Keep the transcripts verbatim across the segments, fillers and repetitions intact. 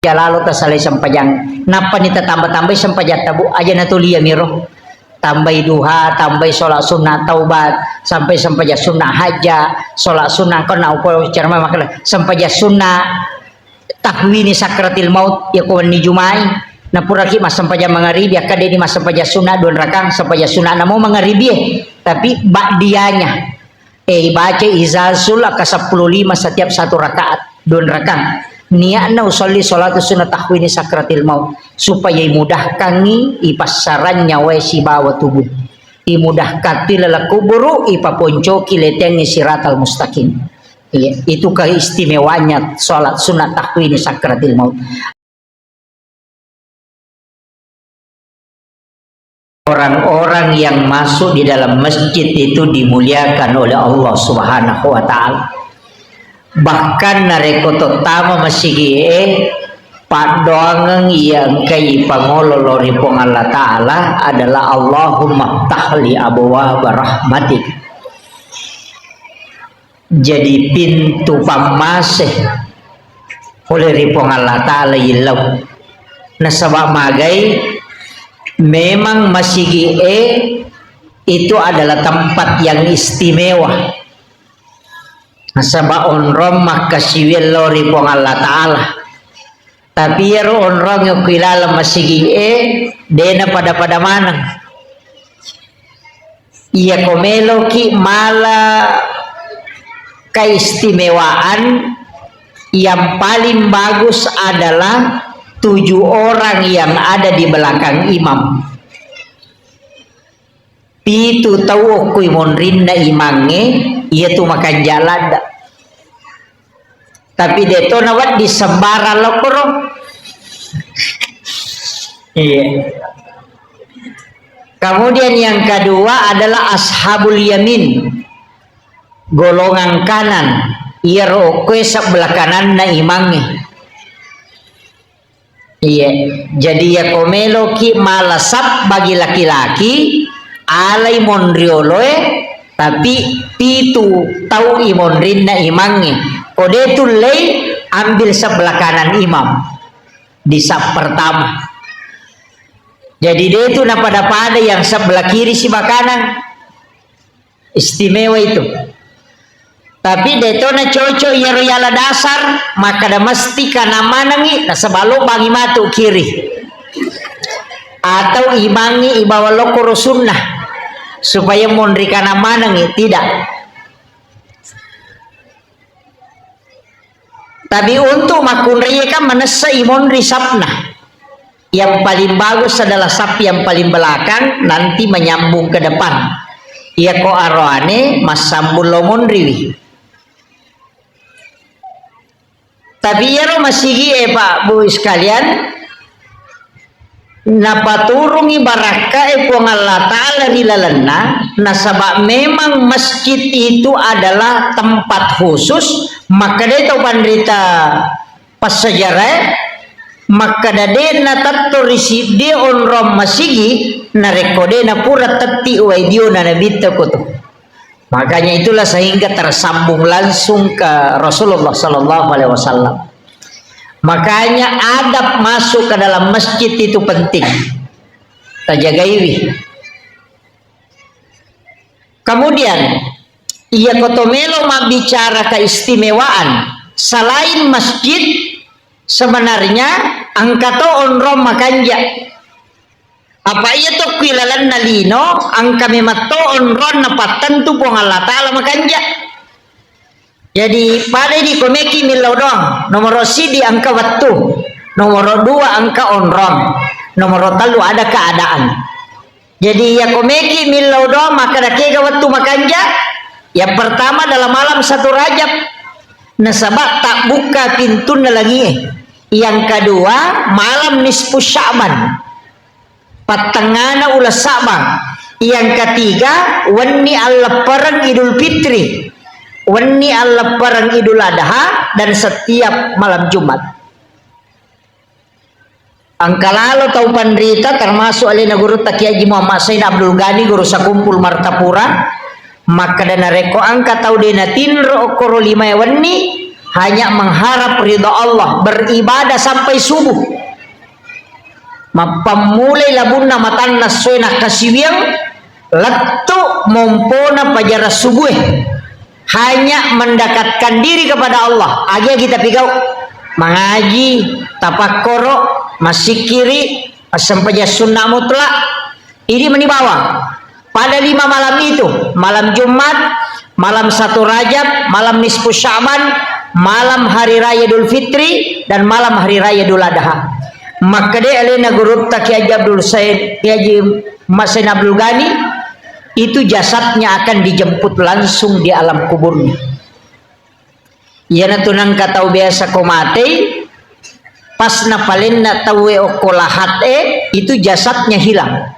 jalalo tasalai sempajang. Nappani tatamba-tambai sempajatta, Bu, aja natulia miro. Tambai duha, tambai sholat sunnah taubat, sampai sempajang sunnah hajja, sholat sunnah, engka naupo ceramah makkeda, sempajang sunnah tahwini sakratil maut, yako wenni Jumai. Napuraki massempajang mangaribi, akkadeni massempajang sunnah dua rakang, sempajang sunnah namo mangaribi, eh. Tapi ba'dianya. Eh, ibaca Izazul ka seppulo lima setiap satu rakaat, dua rakang. Niatna usolli sholatu sunnah tahwini sakratil maut, supaya imudahkangi ipassaran nyawae sibawa tubuh. Imudahkan tu laleng kuburu, ipaponcoki letengngi siratal mustaqim. Iya, itu keistimewaannya sholat sunnah tahwini sakratil maut. Orang-orang yang masuk di dalam masjid itu dimuliakan oleh Allah Subhanahu wa Ta'ala. Bahkan narekko tottama masigi e, paddoangeng iya engkai pangolo lao ri Puang Allah Ta'ala adalah, "Allahumma ftahli abwaba rahmatik." Jadi pintu pammase pole ri Puang Allah Ta'ala illau. Nasaba magai, memang masigi e itu adalah tempat yang istimewa. Nasaba onrong makkasiwiang lao ri Puang Allah Ta'ala. Tapi iyaro onrong okko ilaleng masigi e, dena pada-pada maneng. Iyako meloki mala keistimewaan, yang paling bagus adalah tujuh orang yang ada di belakang imam. Pitu tau okko imonrinna imangnge, iyatu makanja ladda. Tapi de to nawedding sembarang lokkoro. Iya. Kemudian yang kedua adalah ashabul yamin. Golongan kanan. Iyaro okkoe sebelah kananna imangnge. Iya, jadi iyako meloki mala saf bagi laki-laki, alai monrioloe, tapi pitu tau imonrinna imangnge. Ko de tullei, ambil sebelah kanan imam di saf pertama. Jadi de tu napada-pada yang sebelah kiri siba kanan. Istimewa itu. Tapi de to na cocok iyaro yala dasar, makkada mesti kana manengi, nasaba lobbangi matu kiri. Atau imangi ibawa lokoro sunnah, supaya monri kana manengi, tidak. Tapi untuk makkunraie kan manessa imonri safna. Yang paling bagus adalah saf yang paling belakang, nanti menyambung ke depan. Iyako aroane massambung lo monriwi. Tapi iyaro masigi e, Pak, Bu, sekalian, napaturungi barakkae Puang Allah Ta'ala ri lalenna, nasaba memang masjid itu adalah tempat khusus, makkeda tau panrita passejarae, makkeda de natetto ri siddi onrong masigi, narekko de napura tetti wae diona nabitta koto. Makanya itulah sehingga tersambung langsung ke Rasulullah sallallahu alaihi wasallam. Makanya adab masuk ke dalam masjid itu penting. Tajagaiwi. Kemudian, iya koto melo mabbicara keistimewaan, selain masjid, sebenarnya engka to onrong makanja. Apa iya to kui lalenna lino, engka memang to onrong napattentu Puang Allah Ta'ala makanja. Jadi, pada di komeki millau doang. Nomoro sidi engka wettu, nomoro dua engka onrong, nomoro tellu ada keadaan. Jadi, iya komeki millau doang, makkeda kega wettu makanja? Yang pertama dalam malam satu Rajab, nasaba tabbuka pintunna langie. Yang kedua, malam nisfu Sya'ban. Pattengngana uleng Sa'bang. Yang ketiga, wenni alleppereng Idul Fitri, wenni alleppereng Idul Adha, dan setiap malam Jumat. Engka lalo tau panrita, termasuk alena Gurutta Kiai Haji Muhammad Said Abdul Ghani, Guru Sakumpul Martapura, makkeda narekko engka tau de natinro okkoro limae wenni, Hanya mengharap ridha Allah, beribadah sampai subuh. Mappammulai labunna matanna essoe nakkasiwiang, lettu mompona pajara subue. Hanya mendekatkan diri kepada Allah. Agi-agi tapigau, mangaji, tapakkoro, massikkiri, assempajang sunnah mutlak. Idi meni bawang. Pada lima malam itu, malam Jumat, malam satu Rajab, malam nisfu Sya'ban, malam hari raya Idul Fitri, dan malam hari raya Idul Adha. Makkeda alena gurutta Kiai Haji Abdul Said, Kiai Haji Mas Said Abdul Ghani, itu jasadnya akan dijemput langsung di alam kuburnya. Iyanatu nengka tau biasa ko matei, pas napalenna tauwe okko lahat e, itu jasadnya hilang.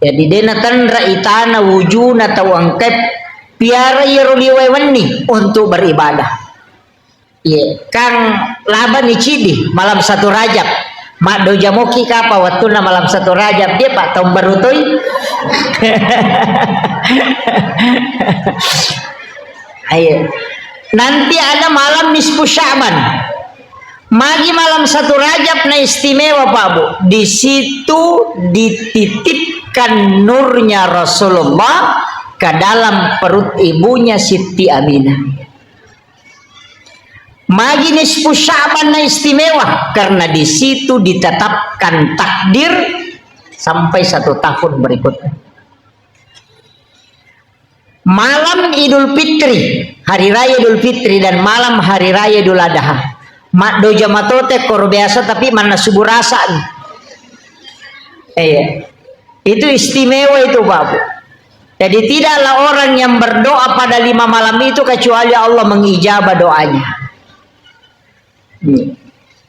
Jadi de natenra itana wujuna tau engkae piara iyaro liwae wenni untuk beribadah. Iye, kang labani cidi malam satu Rajab. Maddoja moki kapa wettunna malam satu Rajab, dia pak tahun baru toi. Ayo. Nanti ada malam nisfu Sya'ban. Magi malam satu Rajab na istimewa, Pak Bu. Di situ dititipkan nurnya Rasulullah ke dalam perut ibunya Siti Aminah. Magi nisfu Sya'ban na istimewa karena di situ ditetapkan takdir sampai satu tahun berikutnya. Malam Idul Fitri, hari raya Idul Fitri dan malam hari raya Idul Adha. Maddoja matote koro biasa tapi manna subuh rasa. Iya. Itu istimewa itu, Pak Bu. Jadi tidaklah orang yang berdoa pada lima malam itu kecuali Allah mengijabah doanya. Hmm.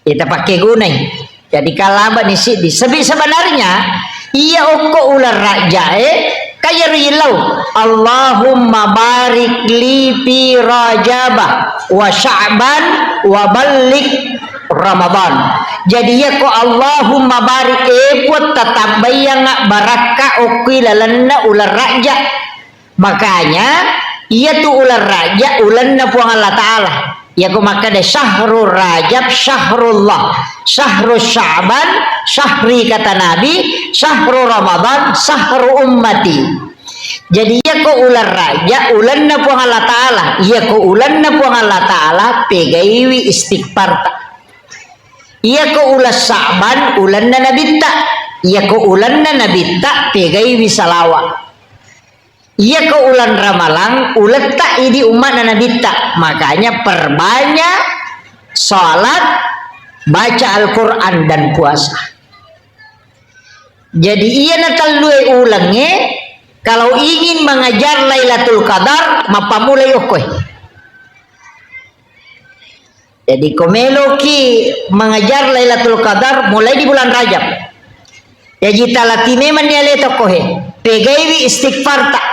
Kita pakai gunai. Jadi kalaba ni siddi. Sebi-, sebenarnya iya okko uleng Rajab e, kaya rilau. Allahumma barik li fi Rajaba wa Sya'ban wa ballik Ramadan. Jadi iya ko Allahumma barik, e Puang, tatabbayang barakka okko lalenna uleng Rajab. Makanya, iyatu uleng Rajab ulenna Puang Allah Ta'ala. Iyako makkeda, "Syahrul Rajab syahrullah, syahru Sya'ban syahri," kata Nabi, "syahru Ramadan syahru ummati." Jadi, iyako uleng Rajab ulenna Puang Allah Ta'ala. Iyako ulenna Puang Allah Ta'ala, pegaiwi istighfarta. Iyako uleng Sya'ban ulenna Nabitta. Iyako ulenna Nabitta, pegaiwi salawa. Iyako uleng Ramalang, uletta idi umma'na Nabitta. Makanya perbanyak salat, baca Al-Quran, dan puasa. Jadi, iyana tellue ulengnge, kalau ingin mengejar Lailatul Qadar, mappammulai okkoe. Jadi, ko meloki mengejar Lailatul Qadar, mulai di bulan Rajab. Jaji, talati memang ni ale tokkoe. Pegaiwi istighfarta.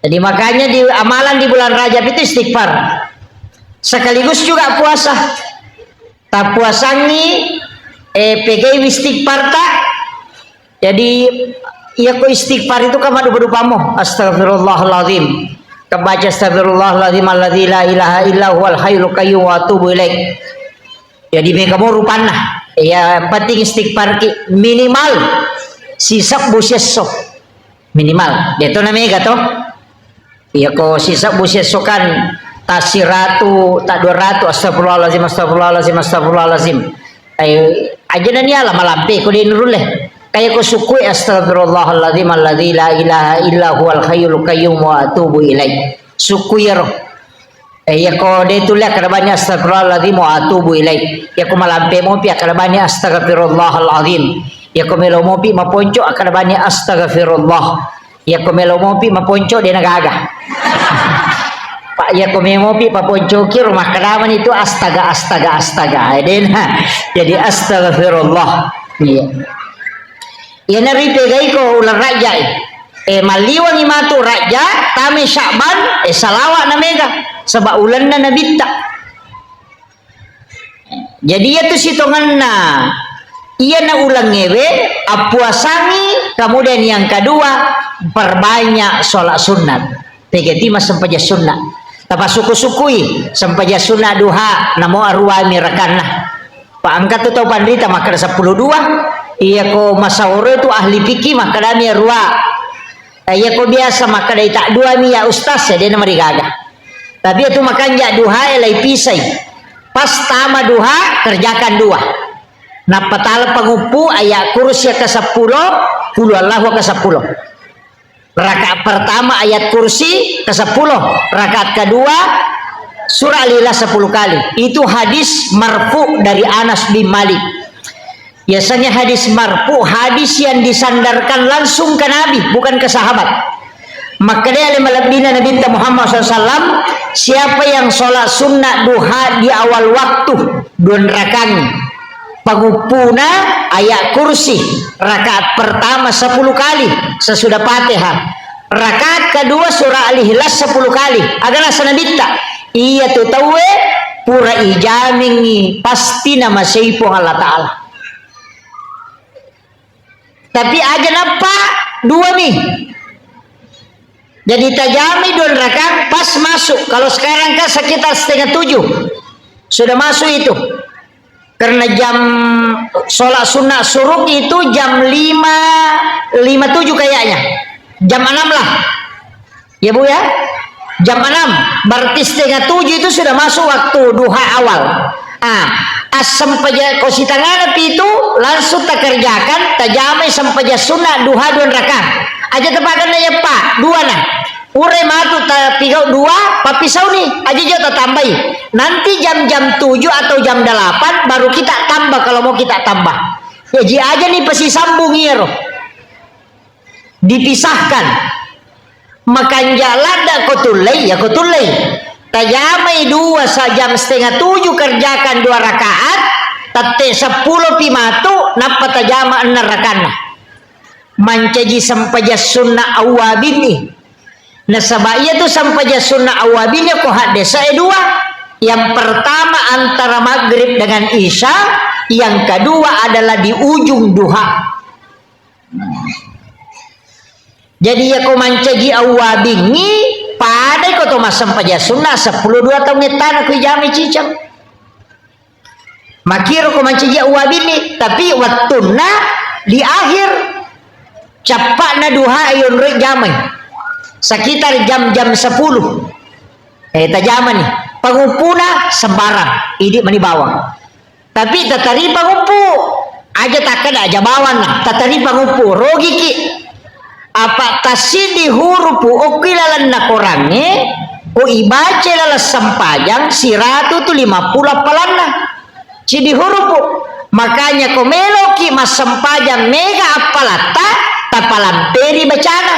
Jadi, makanya di amalan di bulan Rajab itu istighfar. Sekaligus juga puasa. Tapuasangi, eh, pegaiwi istighfarta. Jadi, iyako istighfar itu kan madupa-dupamo. Astagfirullahaladzim. Kebaca astagfirullahaladzim alladzi la ilaha illa huwal hayyul qayyum wa atubu ilaih. Jadi, mega mo rupanna. Ya, yang penting istighfar ki minimal sisebbu siesso. Minimal. Deto na mega to. Iyako sisebbu siesso kan, ta siratu, ta dua ratu, astagfirullahalazim, astagfirullahalazim, astagfirullahalazim. Eh, aja nani ala malampe ko de nurulle. Kaya ko sukui, "Astagfirullahalazim alladzi la ilaha illa huwal hayyul qayyum wa atubu ilaih." Sukui iyaro. Eh, iyako de tulle akkeda bani, "Astagfirullahalazim wa atubu ilaih." Iyako malampe mopi akkeda bani, "Astagfirullahalazim." Iyako melo mopi maponco akkeda bani, "Astagfirullah." Iyako melo mopi maponco de nagaga. Pak, iyako melo mopi paponcoki ro makkedamani tu, "Astaga, astaga, astaga." Eh, dena. Jadi astagfirullah. Iya. Iyana ripegai ko uleng Rajab e. Eh, malliwangi matu Rajab, tame Sya'ban, eh, salawa na mega. Saba ulenna Nabitta. Jadi, iyatu sitongenna iyana ulengngewe, appuasangi, kemudian yang kedua, perbanyak sholat sunat. Tegati massempajang sunna. Tapasukku-sukkui, sempajang sunna duha, namo aruami rakanna. Pa engka tu tau panrita makkeda seppulo dua, iyako masaworo tu ahli fikih makkedami arua. Eh, iyako biasa makkedai tak dua mi ya ustaz, ya dena marigaga. Tapi itu makanja duha e lai pisai. Pas tama duha, kerjakan dua. Nappatala panguppu ayat kursi ke sepuluh, qul huwallahu ke sepuluh. Rakaat pertama ayat kursi ke sepuluh, rakaat kedua surah Al-Ikhlas sepuluh kali. Itu hadis marfu dari Anas bin Malik. Biasanya hadis marfu, hadis yang disandarkan langsung ke Nabi, bukan ke sahabat. Makkedai ale malebbina Nabi Muhammad sallallahu alaihi wasallam, siapa yang sholat sunnah duha di awal waktu, dua rakaat, panguppuna ayat kursi, rakaat pertama sepuluh kali sesudah Fatihah. Rakaat kedua surah Al-Ikhlas sepuluh kali. Aga naseng Nabitta, iya tu tauwe pura ijamingi pasti namasei Puang Allah Ta'ala. Tapi aja nappa dua mi. Jadi tajami dua rakaat pas masuk. Kalau sekarang kan sekitar setengah tujuh. Sudah masuk itu. Karena jam sholat sunnah syuruk itu jam lima, lima tujuh kayaknya. Jam enam lah. Ya, Bu, ya? Jam enam. Berarti setengah tujuh itu sudah masuk waktu duha awal. Ah, assempajang ko sitangana pitu, langsung takerjakan, tajamai sempajang sunnah duha dua rakaat. Aja tepakan ya, Pak, dua nah. Pura matu tapigau dua, pappisauni, aja jo tatambai. Nanti jam-jam tujuh atau jam delapan baru kita tambah kalau mau kita tambah. Ya, ji aja nih pasti sambung iyaro. Dipisahkan. Makanja ladda ko tullei, ya ko tullei. Tajamai dua sa jam setengah tujuh kerjakan dua rakaat, tette seppulo pi matu, nappa tajama enneng rakanna. Mancaji sempajang sunna awwabinni. Nasaba iya tu sempajang sunna awwabinni ko haddesa e dua. Yang pertama antara maghrib dengan isya, yang kedua adalah di ujung duha. Jadi iya ko mancaji awwabingngi, padai ko to massempajang sunna seppulo dua taung ettana ko ijamai ciceng. Makiro ko mancaji awwabinni, tapi wettunna di akhir cappa'na duha yonroi jamai. Sekitar jam-jam sepuluh. Eh, tajamani. Panguppuna sembarang, idi mani bawang. Tapi tataripa nguppu, aja takkeda aja bawanna, tataripa nguppu, rogiki. Apa tassiddi hurupu okki lalenna korangnge, ko ibaca laleng sempajang siratu tu lima puluh appalanna. Siddi hurupu. Makanya ko meloki massempajang mega appalatta, tapalamperi bacana.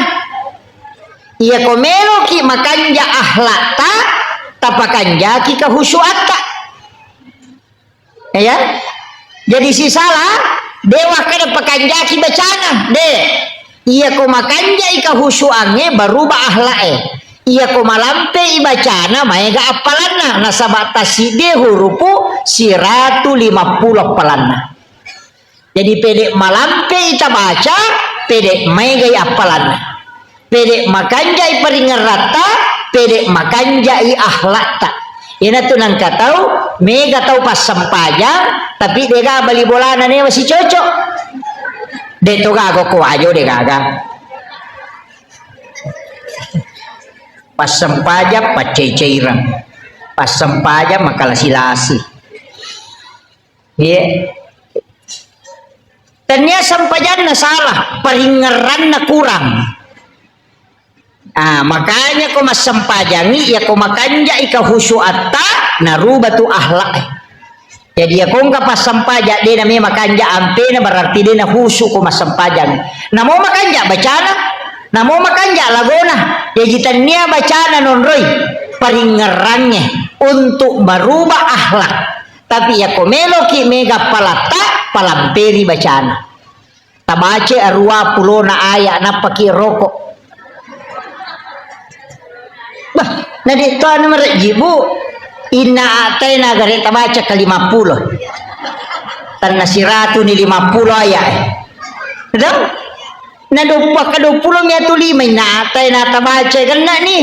Iya ko meloki makanja akhlakta, tapakanjaki kehusuatta. Ya. Jadi sisala, de wakkeda pakanjaki bacana, de. Iya ko makanjai kahusuangnge, baruba akhlak e. Iya ko malampe i bacana, maega appalanna. Nasaba tasidde hurupu siratu lima puluh appalanna. Jadi pede malampe i tabaca, pede maegai appalanna. Pede makanjai paringeratta, pede makanjai akhlakta. Iyanatu nangka tau, mega tau passempajang, tapi dega bali bolana newa sicocok. De to gaga ko wajo de gaga. Passempajang paccai-caireng. Passempajang makalasi-lasi. Iya. Tennia sempajanna salah, paringngeranna kurang. Ah, makanya ko massempajangi, iya ko makanjai kahusuatta, naruba tu akhlak. Jadi iya ko engka passempajang, de na memang makanja ampena, berarti de na husu ko massempajang. Namo makanja bacana, namo makanja lagona. Jadi tennia bacana nonroi, paringngerangnge untuk merubah akhlak. Tapi iya ko meloki mega palatta, palamperi bacana. Tabaca arua pulona aya, nappaki roko. Bah, nadi to anu marejji, Bu. Inna a'taina gare tabaca ke lima puluh. Tanna siratu ni lima puluh aya. Dong? Na doppa ka dua pulo mi atu lima, nata, nata baca genna ni.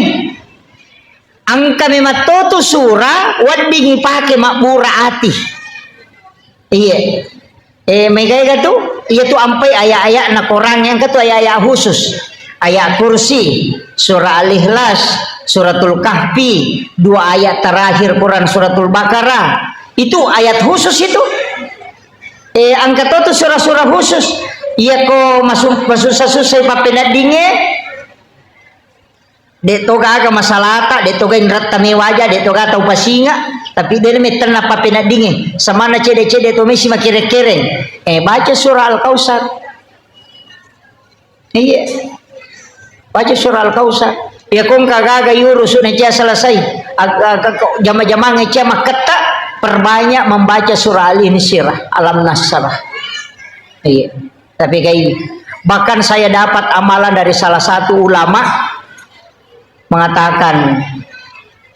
Engka memang totu sura wedding ipake mabbura ati. Iya. Eh, mega-ega tu, iya tu ampai ayat-ayat na Quran yang ketu ayat-ayat khusus. Ayat kursi, surah Al-Ikhlas, suratul Kahfi, dua ayat terakhir Quran suratul Baqarah. Itu ayat khusus itu. Eh, engka to tu surah-surah khusus. Iya ko masu-, masussa-sussa pappeneddinge, de' to gaga masalata, de' to gaga inratta mewaja, de' to gaga tau pasinga, tapi de' mettenna pappeneddinge. Samana cede-cede to mesi makere-kereng. Eh, baca surah Al-Kautsar. Iya. Baca surah Al-Kautsar. Ya, kong kagaga yurusuk na cia selesai. Ag-, ag-, kok jama-jamang cia makketta, perbanyak membaca surah Al-Insyirah, Alam Nasrah. Iya. Tapi kayak ini. Bahkan saya dapat amalan dari salah satu ulama mengatakan,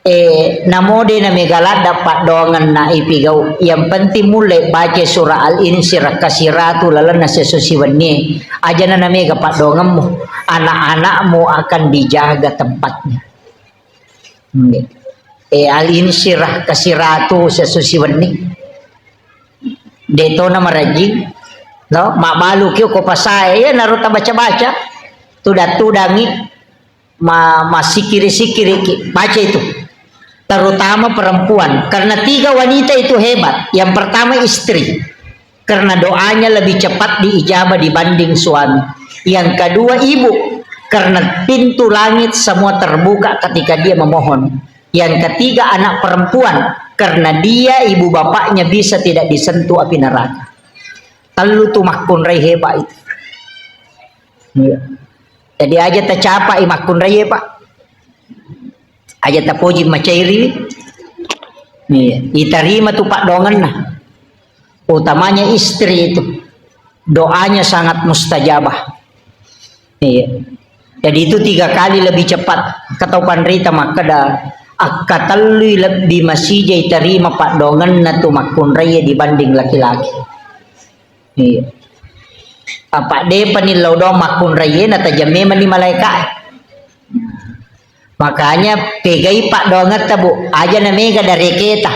eh, namo de' na mega ladda paddoangenna ipigau. Yang penting mulle baca surah Al-Insyirah kasiratu lalenna sesso siwennie. Ajana na mega paddoangemmu, anak-anakmu akan dijaga tempatnya. Hmm. Eh, Al-Insyirah kasiratu sesso siwenni. De' to na marajing. No, mabbalu ki ko pasae, ya naro tabaca-baca. Tudang-tudangi. Ma-, masikiri-sikiriki. Baca itu. Terutama perempuan. Karena tiga wanita itu hebat. Yang pertama istri. Karena doanya lebih cepat diijabah dibanding suami. Yang kedua ibu. Karena pintu langit semua terbuka ketika dia memohon. Yang ketiga anak perempuan. Karena dia ibu bapaknya bisa tidak disentuh api neraka. Tellu tu makkunrai hebat itu. Iya. Jadi aja tacapai makkunrai, Pak. Aja tapoji macairi. Iya, itarima tu paddoangenna. Utamanya istri itu. Doanya sangat mustajabah. Iya. Jadi itu tiga kali lebih cepat. Katau panrita makkeda, akkatellui lebbi masija itarima paddoangenna tu makkunrai dibanding laki-laki. Iya. Apa depa ni lao doang makkunrai, natajang memang ni malaika. Makanya pegai paddoangetta, Bu, aja na mega dareketa.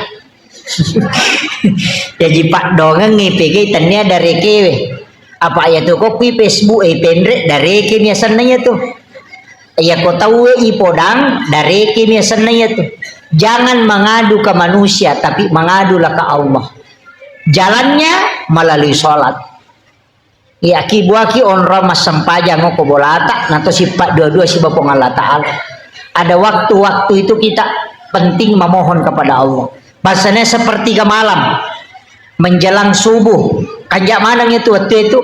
Jadi paddoangengngi pegai tennia darekewe. Apa iya tu ko kui Facebook e penre dareke mi asenna iya tu. Iya ko tauwe ipodang dareke mi asenna iya tu. Jangan mengadu ke manusia, tapi mengadulah ke Allah. Jalannya melalui sholat. Iya, ki buaki onrong massempajang ko bolata, nato sippa dua-dua siba Puang Allah Ta'ala. Ada waktu-waktu itu kita penting memohon kepada Allah. Bahasanya sepertiga malam, menjelang subuh. Kanja maneng itu waktu itu.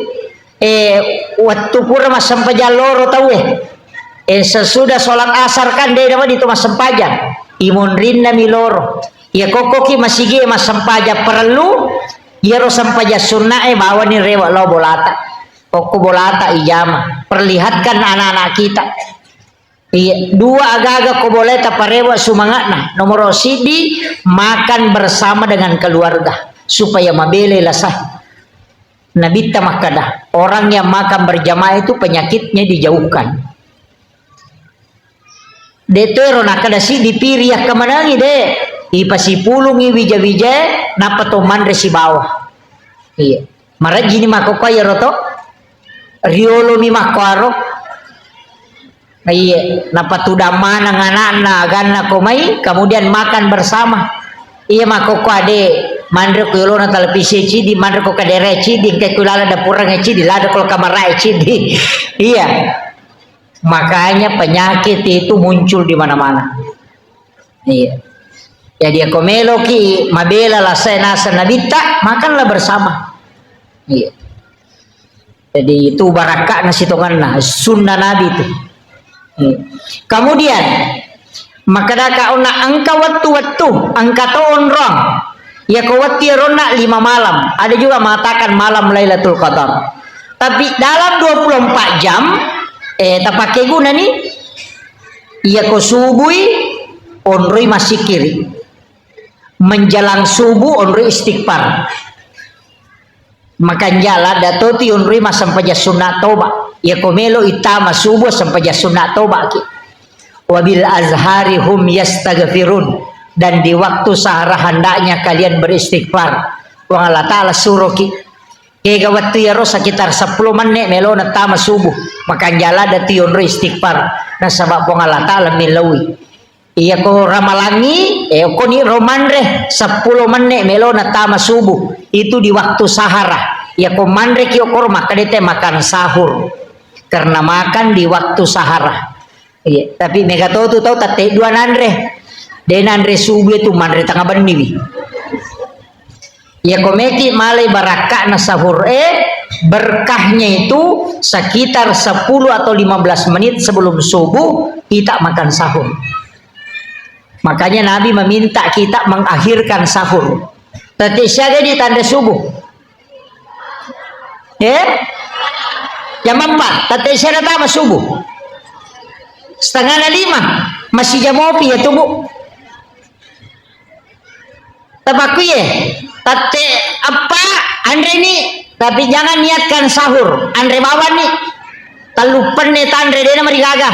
Eh, waktu pura massempajang loro tauwe. Eh, sesudah sholat asar kan de' dapat itu massempajang. Imonrinna mi loro. Iya kokkoki masigi massempajang parellu, iyaro sempajang sunnae bawani rewe lao bolata. Kokko bolata ijama. Perlihatkan anak-anak kita. Iya, dua agaga ko boleta parewa sumanga'na. Nomoro siddi, makan bersama dengan keluarga supaya mabele lasa. Nabitta makkada, orang yang makan berjamaah itu penyakitnya dijauhkan. De' to ero nakkeda siddi piri yakkamanangi, de'. Ipasipulungi wija-wijae, nappa to manre sibawa. Iya. Marajjini makkokkoe iyaro to. Riolomi makkoaro. Iya, nappa tudang maneng anakna, aganna ko mai, kemudian makan bersama. Iya makkokko ade, manre ko yolona televisi cidi, manre ko kadere cidi, engka ko lala dapureng cidi, lada ko kamarae cidi. Iya. Makanya penyakit itu muncul di mana-mana. Iya. Jadi, ako meloki mabela lasai naseng Nabitta, makanlah bersama. Iya. Jadi, itu barakka'na sitongenna, sunnah Nabi itu. Iya. Kemudian, makkedaka onna engka wettu-wettu, engka to onrong. Yako wettu iyaronna lima malam. Ada juga mengatakan malam Lailatul Qadar. Tapi dalam dua puluh empat jam, eh, tapake gunani, iyako subui, onroi massikiri. Menjelang subuh, onroi istighfar. Makanja ladda toti onroi massempajang sunna toba. Iyako melo ittama subuh sempajang sunna tobaki. Wabil azhari hum yastaghfirun. Dan di waktu sahara hendaknya kalian beristighfar. Puang Allah Ta'ala suroki. Kega wettu iyaro sekitar seppulo menne' melona tama subuh. Makanja ladde tu yonro istighfar. Nasaba Puang Allah Ta'ala millaui. Iyako ramalangi, eh, okkoni ro manre seppulo menne' melona tama subuh. Itu di waktu sahara. Iyako manreki okkoro makkeda te makan sahur. Karena makan di waktu sahara. Iya, tapi mega to tu tau tette dua nanre. De nanre subuh itu manre tengah benni wi. Iyako meki malai barakka'na sahur e, berkahnya itu sekitar sepuluh atau lima belas menit sebelum subuh kita makan sahur. Makanya Nabi meminta kita mengakhirkan sahur. Tette siaga di tanre subuh. Eh? Jam empat, tette siaga tama subuh. Setengah na lima, masih jam opi ya tubuh. Tapakkuye, tette eppa, anreni, tapi jangan niatkan sahur, anre bawani. Tellu penne tanre, dena marigaga.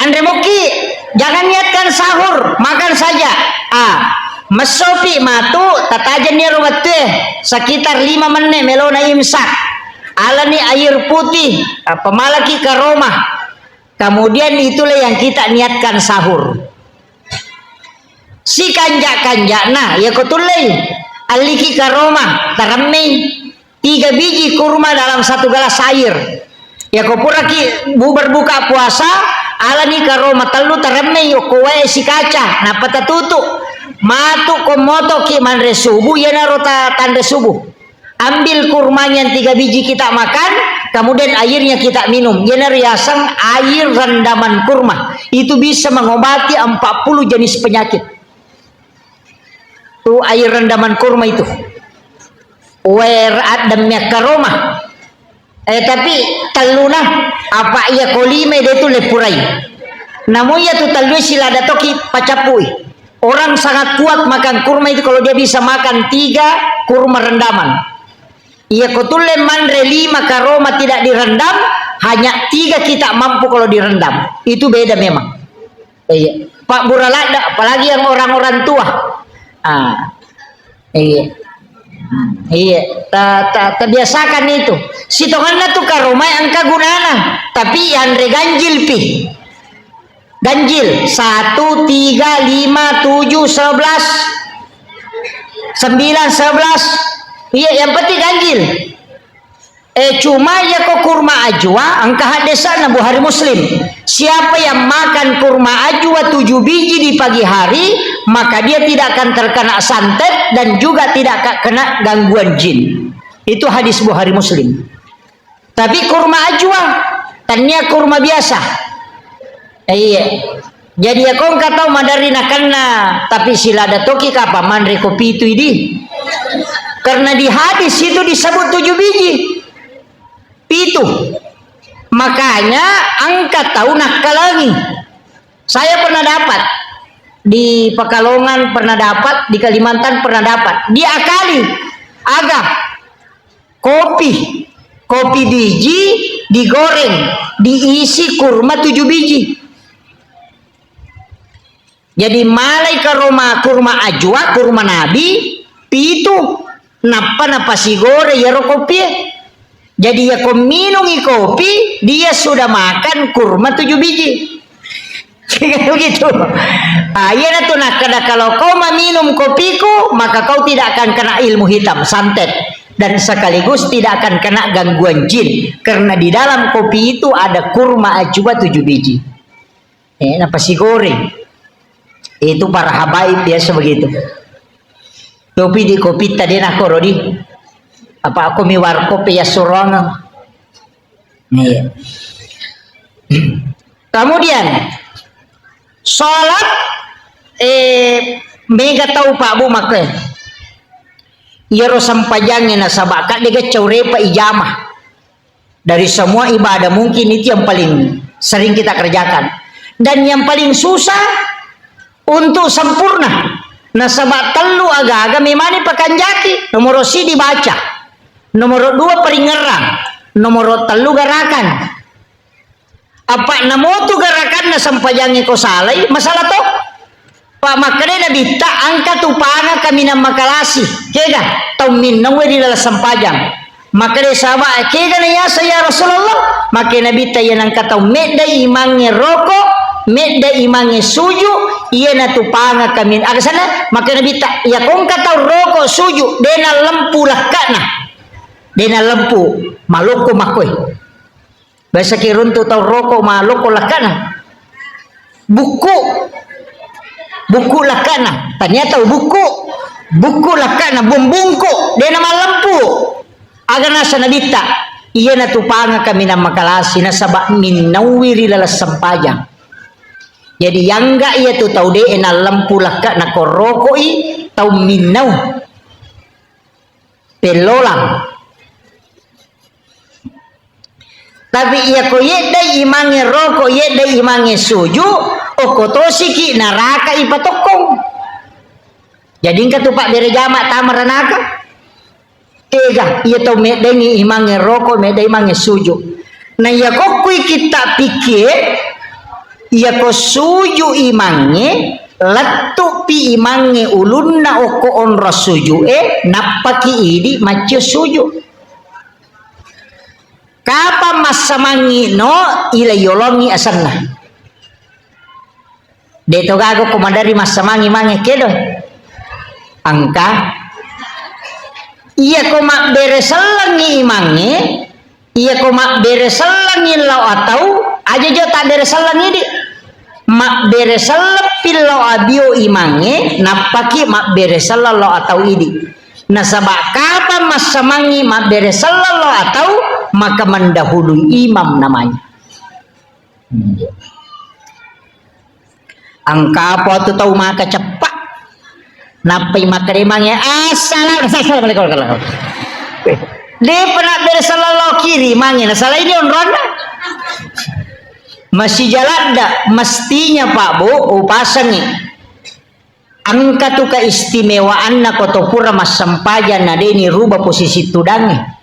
Anre mokki, jangan niatkan sahur, makan saja. Ah, messopi matu, tatajenni ero wettue, sekitar lima menne melona imsak. Alani air putih, ah, pemalaki karoma. Kemudian itulah yang kita niatkan sahur. Sikanja-kanjana, iyako tullei, alliki karoma, taremmei tiga biji kurma dalam satu gelas air. Iyako puraki bu-, berbuka puasa, alani karoma tellu taremmei okko wae sikaca, nappa tatutu. Matu ko motoki manre subuh, iyanaro ta-, tanre subuh. Ambil kurmanya yang tiga biji kita makan, kemudian airnya kita minum. Iyanaro riaseng air rendaman kurma. Itu bisa mengobati empat puluh jenis penyakit. Tu air rendaman kurma itu. Wer addem yakkaroma. Eh, tapi telluna, apa iya kolime de tu leppurai. Namun iya tu tellue silada toki pacappui. Orang sangat kuat makan kurma itu kalau dia bisa makan tiga kurma rendaman. Iya ko tulle manre lima karoma tidak direndam, hanya tiga kita mampu kalau direndam. Itu beda memang. Iya. Pak Buraladda, apalagi yang orang-orang tua. Ah. Iya. Iya. Ta, ta, tabiasakan itu. Sitonganna tu karomai engka gunana, tapi yanre ganjil pi. Ganjil, satu, tiga, lima, tujuh, sebelas, sembilan, sebelas. Iya, yang penting ganjil. Eh, cuma ya ko kurma ajwa, engka haddesanna Bukhari Muslim. Siapa yang makan kurma ajwa tujuh biji di pagi hari, maka dia tidak akan terkena santet dan juga tidak akan kena gangguan jin. Itu hadis Bukhari Muslim. Tapi kurma ajwa, tania kurma biasa. Iya. Jadi ya kong katau madari nakanna, tapi silada toki kapa manre kopi itu idi. Karena di hadis itu disebut tujuh biji. Pitu. Makanya engka tau nakkalangi. Saya pernah dapat di Pekalongan, pernah dapat di Kalimantan, pernah dapat. Diakali. Aga. Kopi, kopi biji digoreng, diisi kurma tujuh biji. Jadi malai karoma kurma ajwa, kurma nabi, pitu, nappa napasigoreng iyaro kopie. Jadi yako minungi kopi, dia sudah makan kurma tujuh biji. Begitu. Ah, iyanatu nakkeda, kalau kau meminum kopiku, maka kau tidak akan kena ilmu hitam, santet, dan sekaligus tidak akan kena gangguan jin, karena di dalam kopi itu ada kurma ajwa tujuh biji. Eh, napasigoreng. Itu para habaib biasa begitu. Kopi di kopi tadi nak korodi. Apa aku mi warkop ya surong. Iya. Kemudian, sholat, eh, mega tau Pak Bu makke. Iyaro sempajangnge nasaba kadde gacau repa ijama. Dari semua ibadah mungkin itu yang paling sering kita kerjakan. Dan yang paling susah untuk sempurna. Nasaba tellu aga-aga memani pakanjaki. Nomor sidi baca. Nomoro dua paringerrang, nomoro tellu garakan. Apa namotu garakanna sempajangnge ko salai, masalah to. Pa makkeda Nabitta, engka tu panga kaminang makalasi. Kega? Tau minnauwe ri laleng sempajang. Makkeda sahaba, kega na yaseng ya Rasulullah? Makkeda Nabitta, iya nengka tau medda imangnge roko, medda imangnge suju, iyana tu panga kamin-, aga senna? Makkeda Nabitta, iya ko engka tau roko suju, de nallempu lekkana. De nallempu, malokko makkoe. Biasa ki runtu tau roko malokko lakkana. Bukku. Bukku lakkana. Tania tau bukku. Bukku lakkana, bumbungku. De na mallempu. Aga nasa Nabitta. Iyana tu panga kaminang makalasi nasaba minnauwi ri laleng sempajang. Jadi yangga iya tu tau de nallempu lakkana ko rokoi tau minnau. Pellolang. Tapi iya ko yeddai imangnge roko, yeddai imangnge suju, okko tosiki naraka ipatokkong. Jadi engka tu pabbere jama tama ranaka. Tega, iya tau meddengi imangnge roko, meddai imangnge suju. Na iya kokkui kitta pikkie, iya ko suju imangnge, lettupi imangnge ulunna okko onrong sujue, nappaki idi maccio suju. Kapang massamangngi no, ila yolongi asenna. De to gaga ko maderri massamangngi mange kedo. Engka. Iya ko mabbere sellengngi imangnge, iya ko mabbere sellengngi lao atau, aja jo tabbere selleng idi. Mabbere selleppi lao abio imangnge, nappaki mabbere selleng lao atau idi. Nasaba kapang massamangngi mabbere selleng lao atau, maka mendahului imam namanya. Hmm. Engka apa tu tau maka ceppa. Nappai makkeda mange, "Assalamu-, assalamualaikum." De pernah bere sallallahu kiri mange, na salah ini onronna. Masih jalan dak, mestinya Pak Bu, upasangi. Engka tu keistimewaanna ko to pura massempajang na de ni rubah posisi tudangnge.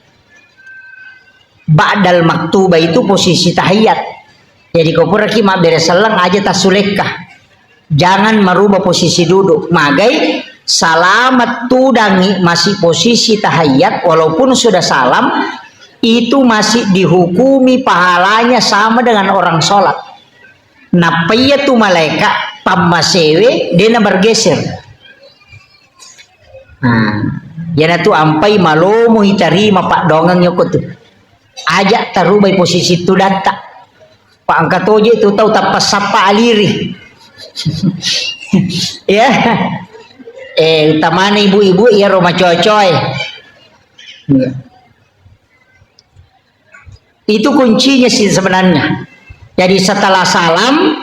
Ba'dal maktubah itu posisi tahiyat. Jadi ko puraki mabbere selleng aja tassulekka. Jangan merubah posisi duduk. Magai salama tudangngi masih posisi tahiyat walaupun sudah salam, itu masih dihukumi pahalanya sama dengan orang sholat. Nappa iya tu malaeka pammasewe dena bergeser. Nah, iyanatu ampai malomo itarima paddoangeng yoko tu. Aja tarubai posisi tudatta. Pa engka toje tu tau tappa sappa aliri. Ya. Eh, utamana ibu-ibu iyaro macocoe. Iya. Itu kuncinya sih sebenarnya. Jadi setelah salam,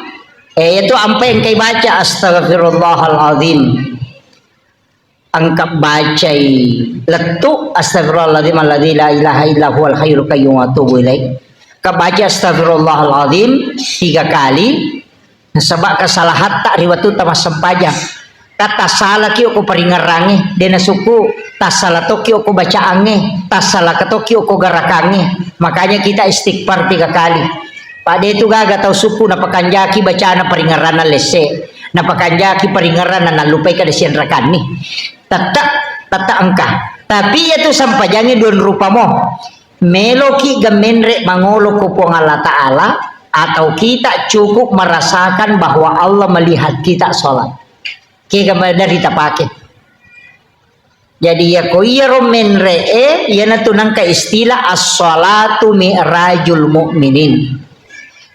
eh, itu ampai engkai baca, "Astagfirullahaladzim." Engka bacai lettu, "Astagfirullahaladzim alladzi la ilaha illa huwal hayyul qayyum wa atubu ilaih." Engka baca, "Astagfirullahaladzim," tiga kali. Nasaba kesalahatta ri wettu tamassempajang. Ka tassalaki okko paringerrangnge, de nasukku, tassala tokki okko bacaangnge, tassala tokki okko garakangnge. Makanya kita istighfar tiga kali. Pa de tu gaga tau sukku napakanjaki bacana paringerranna lesse, napakanjaki paringerranna nallupai kada sianrakanni. Tette, tette engka. Tapi iya tu sempajangnge dua rupa mo. Meloki ga menre mangolo ko Puang Allah Ta'ala, atau kita cukup merasakan bahwa Allah melihat kita sholat. Kega maderri tapake. Jadi, iya ko iyaro menre e, iyanatu nengka istilah as-sholatu mi'rajul mu'minin.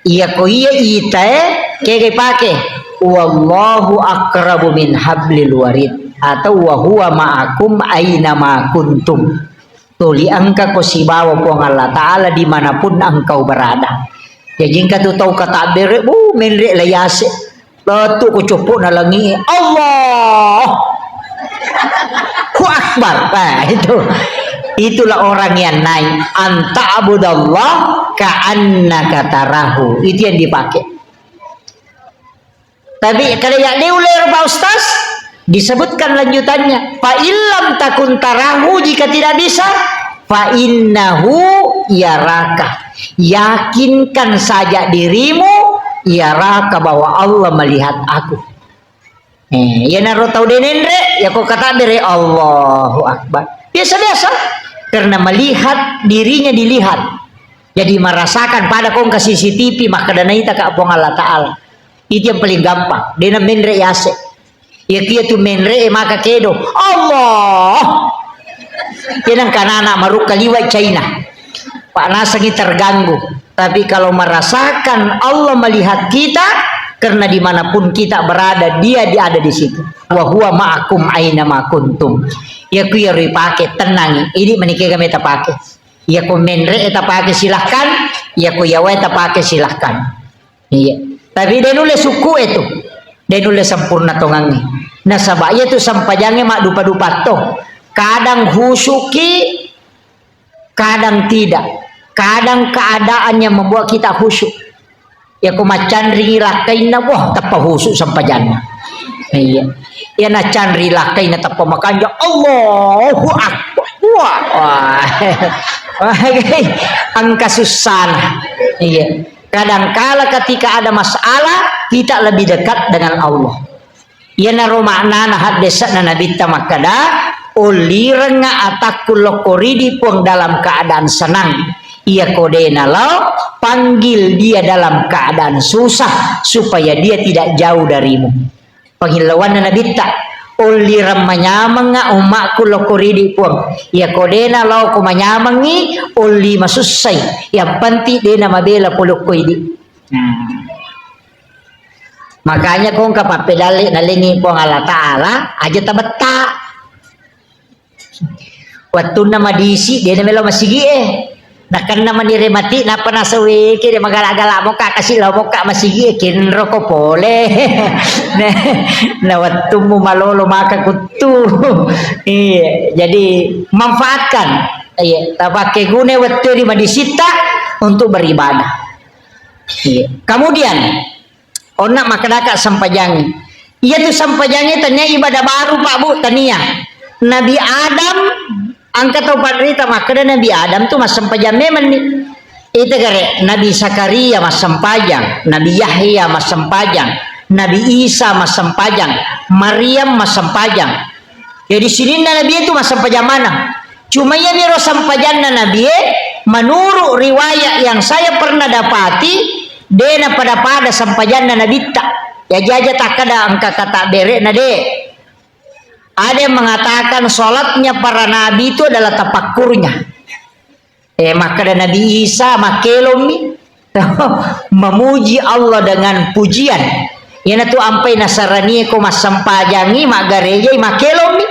Iya ko iya ita e, kega ipake? "Wallahu aqrabu min hablil warid," atau "Wa huwa ma'akum aina ma kuntum." Tuli engka ko sibawa Puang Allah Ta'ala dimanapun engkau berada. Jaji engka tu tau katabbere, bu, menre la yase. Lettu ko coppo na langi, Allah. Hu Akbar. Nah, itu. Itulah orang yang naik. Anta abudallah ka'annaka tarahu. Itu yang dipakai. Tapi kalau yang diulir Pak Ustaz, disebutkan lanjutannya. Fa illam takun tarahu, jika tidak bisa, Fa innahu yaraka. Yakinkan saja dirimu, yaraka, bahwa Allah melihat aku. Eh, iyanaro tau de' nenre', yako katabbere', Allahu Akbar. Biasa-biasa, karena melihat dirinya dilihat. Jadi merasakan pada kongka C C T V, makkeda naita ka Puang Allah Ta'ala. Itu yang paling gampang. De' namenre' yase'. Iyakiya tu menre'e maka kedo, Allah. Tenang kanana marukka liwa' China. Pak nasengi terganggu. Tapi kalau merasakan Allah melihat kita, karena dimanapun kita berada, Dia, Dia ada di situ. Wa huwa ma'akum aina ma kuntum. Iyaku iyaro ipake, tenangi. Ini menikega meta pake. Iyako menre'e tapake, silahkan. Iyako yawae tapake, silahkan. Iya. Tapi de' nulle sukku'e tu. De' nulle sempurna tongangnge. Nasaba' iya tu sempajangnge maddupa-dupa to. Kadang khusyuki, kadang tidak. Kadang keadaan yang membuat kita khusyuk. Yako maccanringi lakkainna, wah, tappa khusyuk sempajanna. Iya. Iya, nacanri lakkainna tappa makanja, Allahu Akbar. Wah. Wah. Engka sussana. Iya. Kadangkala ketika ada masalah, kita lebih dekat dengan Allah. Iyanaro maknana haddese'na Nabitta makkeda, "Ullirengnga atakku lokko ridi Puang dalam keadaan senang. Iyako de' nalao, panggil dia dalam keadaan susah, supaya dia tidak jauh darimu." Pangillauanna Nabitta, "Ullireng manyamengnga ummakku lokko ridi Puang. Iyako de' nalaoko manyamengngi, ulli masussai. Yang penting de' namabela polokko idi." Nah. Makanya kongka pappedalle nalengi Puang Allah Ta'ala, aja tabetta. Wettunna madisi, de' namelo masigi'e. Nakenna manire mati, nappa nasaweke, de' magala-gala mokka, kasi lao mokka masigi'e, kenroko pole. Na, na wettummu malolo maka kuttu. Iya, jadi manfaatkan. Iya, tapakke guna wettu di madisitta untuk beribadah. Iya. Kemudian, onna makkedaka sempajangnge. Iyatu sempajangnge tania ibadah baru, Pak, Bu, tania. Nabi Adam, engka tau panrita makkeda Nabi Adam tu massempajang memang ni. Ita gare, Nabi Zakaria massempajang, Nabi Yahya massempajang, Nabi Isa massempajang, Maryam massempajang. Jadi sininna Nabi itu massempajang maneng. Cuma iya miro sempajanna Nabi e, menurut riwayat yang saya pernah dapati, de' napada-pada sempajanna Nabitta. Jaji aja takkeda engka kata bere'na, de'. Ada yang mengatakan sholatnya para nabi itu adalah tafakkurnya. Eh, makkeda Nabi Isa, makkelommi. Memuji Allah dengan pujian. Iyanatu ampai nasaranie ko massempajangngi, maggarejai, makkelommi.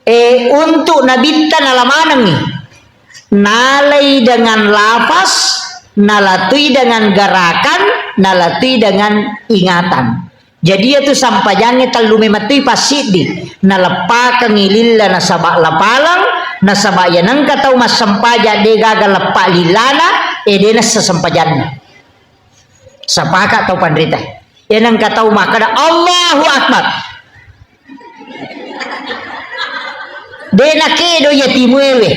Eh, untuk Nabitta nala manengngi. Nalai dengan lafaz, nalatui dengan gerakan, nalatui dengan ingatan. Jadi, iyatu sampajangnge tellu memettui passiddi. Naleppakengngi lilla nasaba lapaleng, nasaba iya nengka tau massempajang de gaga leppa lillana, eh, de nessa sempajanna. Sapaka tau panrita. Iya nengka tau makkeda, "Allahu Akbar." De nakedo iya timuewe.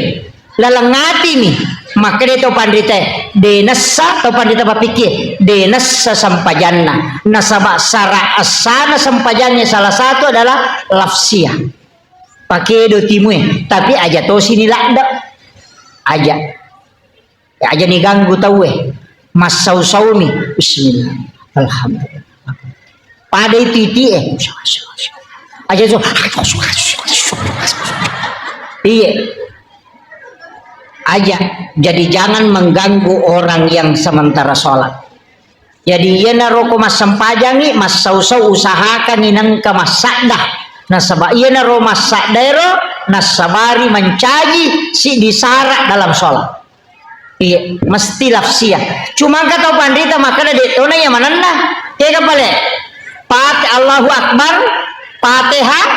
Laleng atimi. Makkeda tau panritae, de nessa tau panrita papikkie, de nessa sempajanna. Nasaba sara essana sempajangnge salah satu adalah lafsiyah. Pakedo timue, tapi aja tosini ladde. Aja. Aja ni ganggu tauwe. Massau-saumi. Bismillah. Alhamdulillah. Pada itu itie. Aja tu. Iya. Aja. Jadi jangan mengganggu orang yang sementara sholat. Jadi iyanaro ko massempajangngi, massau-sau usahakangngi nengka massadda. Nasaba iyanaro massaddaero nassabari mancaji siddi sara dalam sholat. Iya, mesti lafsiyah. Cuma engka tau panrita makkeda de tona iya manenna. Tega pale? Pate Allahu Akbar, Fatihah,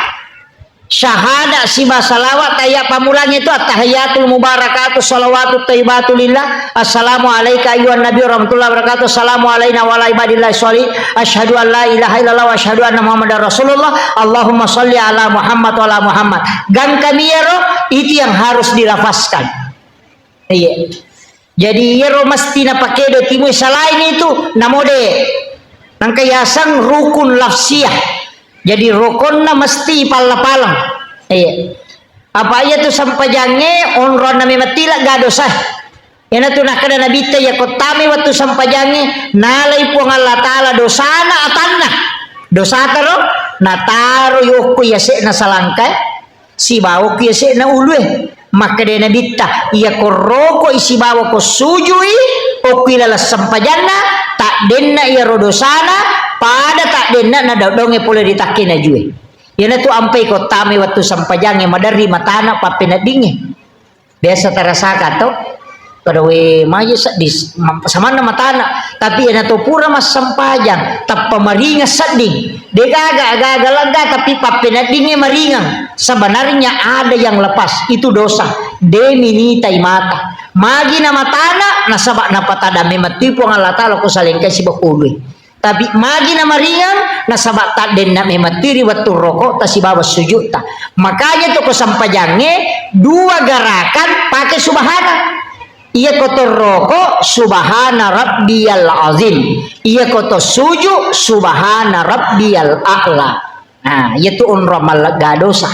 Syahadat siba salawat, tahiyat pammulang itu, at-tahiyyatul mubarakatuh shalawatut thayyibatu lillah. Assalamu alaika ayyuhan nabi warahmatullahi wabarakatuh. Assalamu alaina wa ala ibadillahi shalih. Asyhadu an la ilaha illallah wa asyhadu anna Muhammadar Rasulullah. Allahumma shalli ala Muhammad wa ala Muhammad. Gangkami iyaro, itu yang harus dilafazkan. Iya. Jadi, iyaro mesti napakedo timui, selain itu, namode. Nangka yaseng rukun lafsiyah. Jadi, rokonna mesti palla-paleng. Iya. Apa iya tu sempajangnge, onronna memang tila ga dosa. Iyanatu nakkeda Nabitta, iya ko tami wettu sempajangnge, nalai Puang Allah Ta'ala dosana atanna. Dosata ro, nataro yokko yase'na salangkae. Sibawa ku yase'na ulue. Makkeda Nabitta, iya ko rokoi sibawa ko sujui, okki laleng sempajanna, taddenna iyaro dosana, pada taddenna nadaddongnge pole ri takke najue. Iyanatu ampai ko tamai wettu sempajangnge maderri matana pappeneddingnge. Biasa tarasaka to? Pada we maju seddi, ma-, samanna matana. Tapi iyana to pura massempajang, tappa maringeng sedding. Degaga, aga-aga lega, tapi pappeneddingnge maringeng. Sebenarnya ada yang lepas, itu dosa. De minitai mata. Magi na matana, nasaba napatadame mettui Puang Allah Ta'ala ko salengkai sibawa ko ulue. Tapi magi na maringeng, nasaba taddenna memang tiri wettu rokokta sibawa sujudta. Makanya to ko sempajangnge dua gerakan pake subhana. Iya ko to roko, subhana rabbiyal azim. Iya ko to suju, subhana rabbiyal a'la. Nah, iya tu onrong mallega dosa.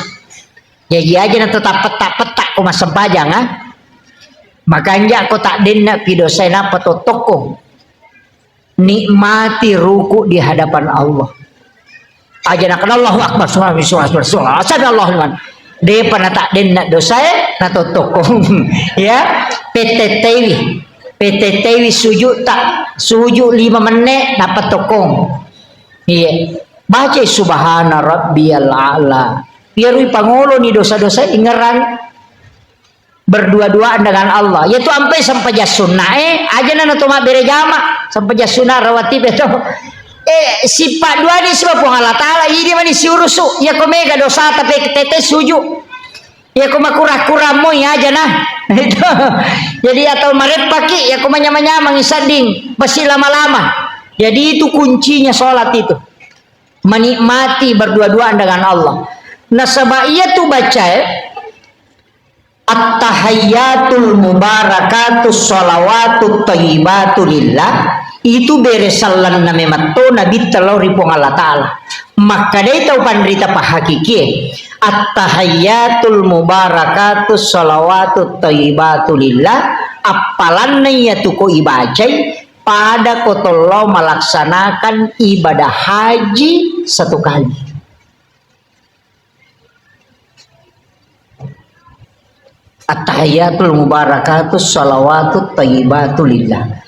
Jaji aja na to tappetta-petta ko massempajang, ah. Makanja ko taddenna pi dosae nappa to tokko. Nikmati ruku di hadapan Allah. Aja nakana Allahu Akbar, subhanallah, subhanallah, subhanallah, sami Allahu liman. Depa na taddenna dosae, na tottokong. Ya, petetteiwi. Petetteiwi sujud ta, sujud lima menit, nappa tokkong. Iya. Baca subhana rabbiyal a'la. Biarui pangoloni dosa-dosa ingerang. Berdua-duaan dengan Allah. Iyatu ampai sempajang sunnae, aja na to mabbere jama, sempajang sunna rawatib itu. Eh, sippa dua ni siba Puang Allah Ta'ala, idi mani siurusu, iya ko mega dosa tapi tete suju. Iya ko makura-kura moi aja na. Itu. Jadi atau mareppaki, iya ko manyama-nyamang sedding, pasti lama-lama. Jadi itu kuncinya sholat itu. Menikmati berdua-duaan dengan Allah. Nasaba iyatu bacae, At-tahiyyatul mubarakatus shalawatut thayyibatu lillah, itu bere sellenna memetto Nabitta lao ri Puang Allah Ta'ala. Makkedai tau panrita pahakikie, at-tahiyyatul mubarakatus shalawatut thayyibatu lillah, appalanna iyatu ko ibacai, pada ko tollo malaksanakan ibadah haji satu kali. At-tahiyyatul mubarakatus shalawatut thayyibatu lillah.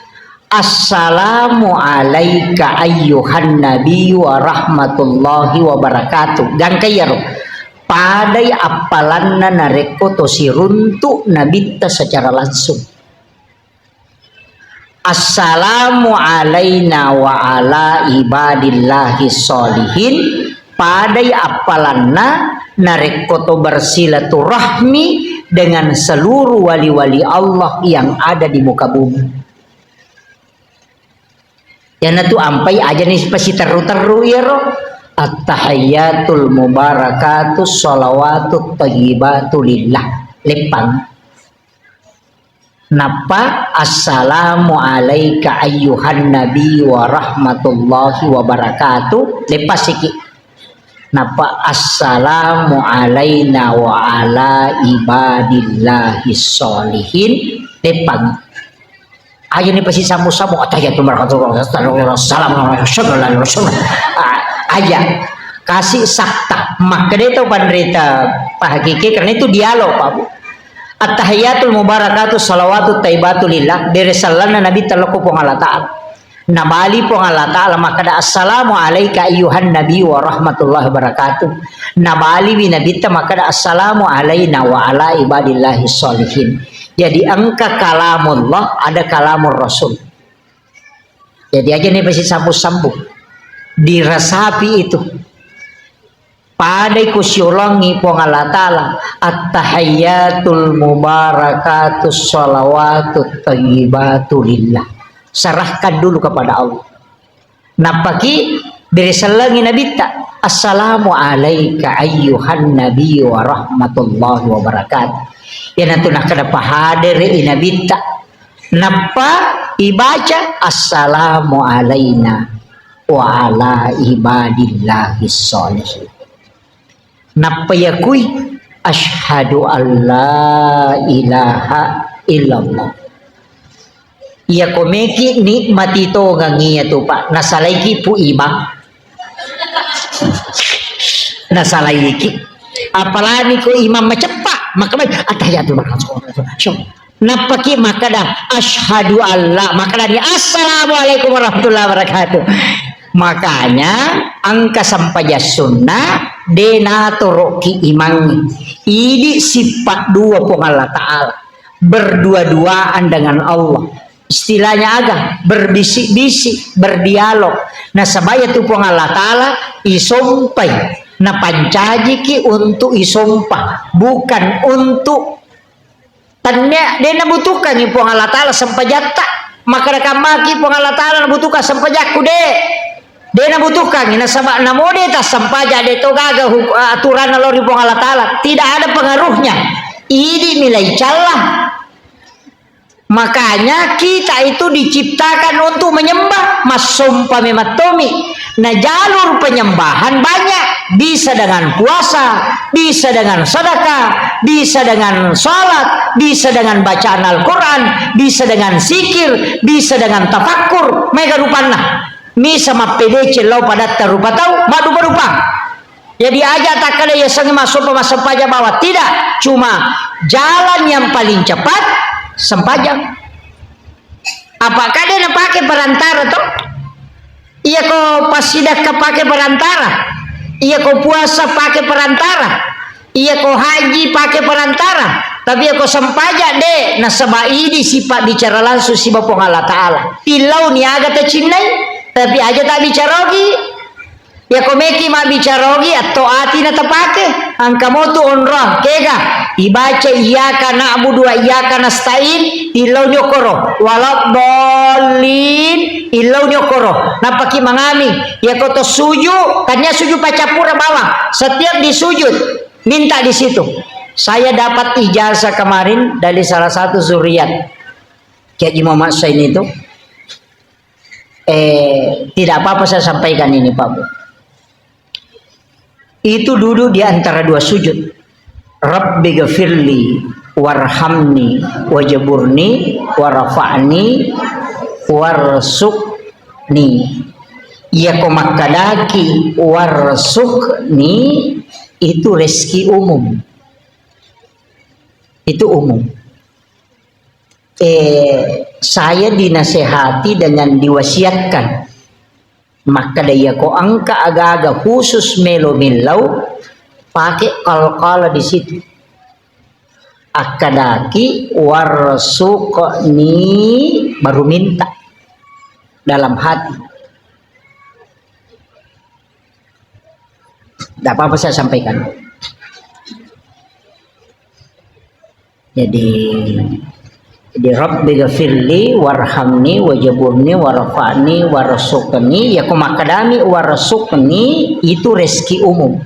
Assalamu alaika ayyuhan nabiyyu wa rahmatullahi wa barakatuh. Gangka iyaro. Padai appalanna narekko to siruntu Nabitta secara langsung. Assalamu alaina wa ala ibadillahi sholihin, padai appalanna narekko to bersilaturahmi dengan seluruh wali-wali Allah yang ada di muka bumi. Iyanatu ampai aja ni pasiterru-terru iyaro. At-tahiyyatul mubarakatus shalawatut thayyibatu lillah. Leppang. Nappa, "Assalamu alaika ayyuhan nabi wa rahmatullahi wa barakatuh." Leppasiki. Nappa, "Assalamu alaina wa ala ibadillahi sholihin." Leppang. Aja ni pasi sambu-sambu, "Attahiyatul barakatuh, assalamu alaikum, assalamu alaikum, assalamu alaikum." Ah, aja. Kasi sakta. Makkeda to panrita pahakiki, karena itu dialog, Pak Bu. At-tahiyyatul mubarakatuh shalawatut thayyibatu lillah, bere sellenna Nabitta lao ko Puang Allah Ta'ala. Nabali Puang Allah Ta'ala makkeda, "Assalamu alaika ayyuhan nabi wa rahmatullahi wa barakatuh." Nabaliwi Nabitta makkeda, "Assalamu alaina wa ala ibadillahi sholihin." Jadi engka kalamullah, ada kalamur Rasul. Jadi aja ni pasi sambung-sambung. Diresapi itu. Padai kusiulangi Puang Allah Ta'ala, "At-tahiyyatul mubarakatus shalawatut thayyibatu lillah." Serahkan dulu kepada Allah. Nappaki bere sellengi nabitta, "Assalamu alaika ayyuhan nabiyyu wa rahmatullahi wa barakatuh." Iyanatu nakkeda pahadere i nabitta. Nappa ibaca, "Assalamu alaina wa ala ibadillahis sholihin." Nappa yakui, "Asyhadu an la ilaha illallah." Iyako meki nikmati tongang iyatu, Pak. Nasalaiki pu imang. Nasalaiki. Apalagi ko imang maceppa, maka mai, "Attahiyatul barakatuh." Nappaki makkeda, "Asyhadu alla," makkedani, "Assalamualaikum warahmatullahi wabarakatuh." Makanya, engka sempajang sunna, de natoroki imangnge. Idi sifat dua Puang Allah Ta'ala. Berdua-duaan dengan Allah. Istilahnya aga? Berbisik-bisik, berdialog. Nasaba iyatu Puang Allah Ta'ala isompai. Napancajiki untuk isompa. Bukan untuk Tennia, de nabutuhkangngi Puang Allah Ta'ala sempajatta. Makkeda kammaki Puang Allah Ta'ala nabutuhkan sempajakku, de. De nabutuhkangngi, nasaba namo de tassempaja, de to gaga hu-, aturanna lao ri Puang Allah Ta'ala. Tidak ada pengaruhnya. Idi milai calla. Makanya kita itu diciptakan untuk menyembah, massompa memang tommi. Nah, jalur penyembahan banyak, bisa dengan puasa, bisa dengan sedekah, bisa dengan salat, bisa dengan bacaan Al-Quran, bisa dengan zikir, bisa dengan tafakkur, maega rupanna. Misa mappedeceng lao padatta rupa tau, maddupa-dupa. Jadi aja takkeda yasengnge massompa, massempajang bawang. Tidak, cuma jalan yang paling cepat sempajang. Apa kade napake perantara to? Iyako passidakka pake perantara, iyako puasa pake perantara, iyako haji pake perantara, tapi iyako sempajang de, nasaba idi sifat bicara langsung siba Puang Allah Ta'ala. Tillau ni aga tacinnai, tapi aja tabbicara ogi. Iyako meki mabbicara ogi, atto ati na tapake. Engka motu onrong, kega? Ibaca iyyaka na'budu wa iyyaka nasta'in, illau ni okkoro. Waladdallin, illau ni okkoro. Nappaki mangami, iyako to suju, tania suju pacappura bawang. Setiap di sujud, minta di situ. Saya dapat ijazah kemarin dari salah satu zuriat Kiai Haji Muhammad Sain itu. Eh, tidak apa-apa saya sampaikan ini, Pak Bu. Itu duduk di antara dua sujud. Rabbi gfirli warhamni wajaburni warfa'ni warsuqni. Iyako makkadaki warsuqni, itu rezeki umum. Itu umum. Eh, saya dinasehati dengan diwasiatkan. Makkeda iyako engka aga-aga khusus melo millau, pake qalqalah di situ. Akkedaki, "Warsuqni," baru minta dalam hati. Tidak apa-apa saya sampaikan. Jadi, jadi Rabbi gfirli warhamni wajaburni warfa'ni warsuqni, iyako makkedami warsuqni, itu rezeki umum.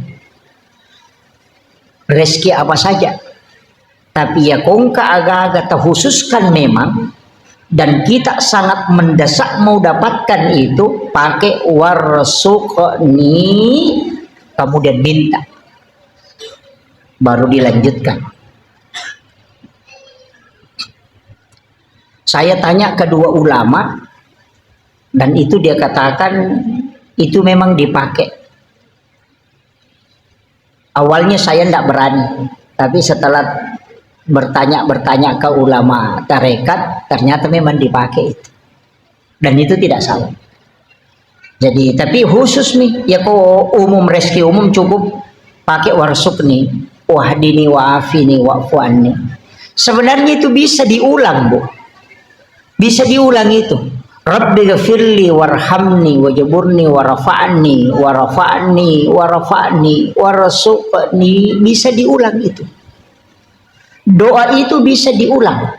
Rezeki apa saja. Tapi iyako engka aga-aga terkhususkan memang, dan kita sangat mendesak mau dapatkan itu, pakai warsuqni, kemudian minta. Baru dilanjutkan. Saya tanya kedua ulama, dan itu dia katakan itu memang dipakai. Awalnya saya ndak berani, tapi setelah bertanya-bertanya ke ulama tarekat, ternyata memang dipakai itu. Dan itu tidak salah. Jadi, tapi khusus nih, iyako umum, rezeki umum cukup pakai warsuqni, wahdini, wa'afini, wa'fu anni. Sebenarnya itu bisa diulang, Bu. Bisa diulang itu. Rabbi ghafirli warhamni wajaburni warafa'ni warafa'ni warafa'ni warzuqni, bisa diulang itu. Doa itu bisa diulang.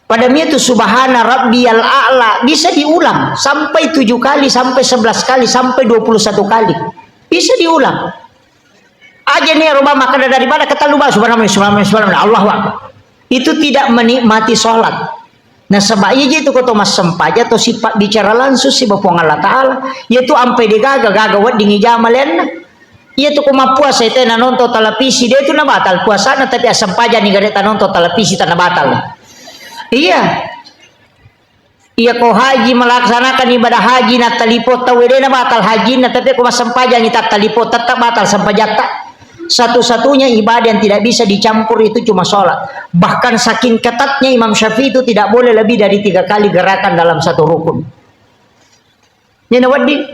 Pada itu subhana rabbiyal a'la bisa diulang sampai tujuh kali, sampai sebelas kali, sampai dua puluh satu kali. Bisa diulang. Aja nih rubah maka daripada keterlaluan subhanallah, subhanallah, subhanallah, Allahu Akbar. Itu tidak menikmati sholat. Nasaba iya je tu ko to massempajang to sipabbicara langsung siba Puang Allah Ta'ala. Iya tu ampai degaga, gaga wedding ijama lenna. Iya tu ko mappuasa tena nonton televisi, de tu nabatal puasana, tapi assempajang ni gare tanonton televisi tana batal. Iya. Iya ko haji melaksanakan ibadah haji na talipo tau de nabatal hajinna, tapi ko massempajang ni tattalipo tetap batal sempajatta. Satu-satunya ibadah yang tidak bisa dicampur itu cuma sholat. Bahkan saking ketatnya Imam Syafi'i itu tidak boleh lebih dari tiga kali gerakan dalam satu rukun. Nina wedding,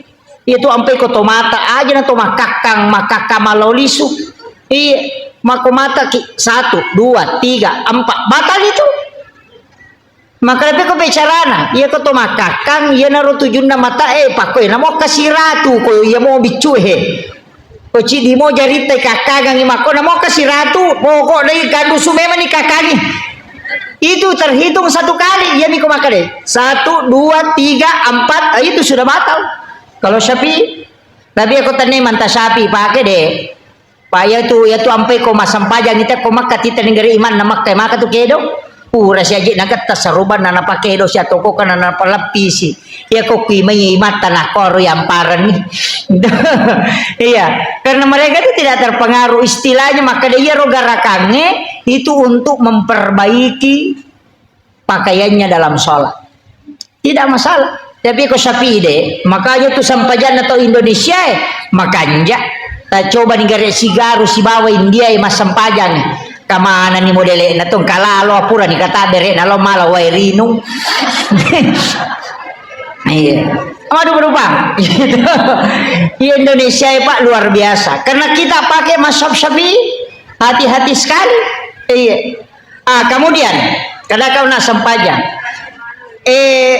iya tu ampai ko to mata aja na to makkakkang, makkakkang malao lisu. Iya, mako mata ki, satu, dua, tiga, empat, batal itu. Maka tapi ko bicarana, iya ko to makkakkang, iya naro tujunna mata, eh, pakko iya namo kasiratu, ko iya mo biccu, he. Ko cidi mo jaritta kakkangangi makko, namo kasiratu, pokok dai kandusu memang ni kakkangi. Itu terhitung satu kali, iya miko makkeda. Satu, dua, tiga, empat, ah, itu sudah batal. Kalau Syafi'i, tapi aku tanya manta Syafi'i pakai deh. Pak, iya tu, iya tu ampai ko massempajang ita ko Makkah, tita negeri iman na Makkah, maka tu kedo. Pura siaji nagetta sarubanna napakedo sia toko kana napaleppisi. Iya ko kui mai imatta nakoro yang parani. Iya, karena mereka itu tidak terpengaruh, istilahnya maka dia ro garakange itu untuk memperbaiki pakaiannya dalam sholat. Tidak masalah. Tapi ko Syafi'i de, makanya tu sampajanna tau Indonesia e, makanja. Ta coba ni gare sigaru sibawa India e massempajang. Kamana ni modele na tu kalalo apura ni kata bere na lo mala wae rinung. Iya. Waduh berubah. Iya Indonesia e Pak luar biasa. Karena kita pakai mazhab Syafi'i, hati-hati sekali. Iya. Ah, kemudian, kada kau nak sempajang. Eh,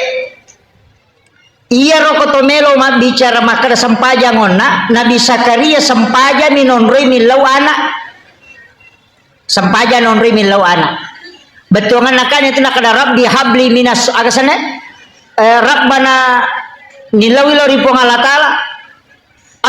iya roko to melo mabbicara makkeda sempajang onna, Nabi Zakaria sempajang mi nonroi millau anak. Sempajang nonroi millau anak. Bettuangan nakani itu nakada Rabbi habli minas, aga sana? Eh, Rabbana nillaui lao ri Puang Allah Ta'ala.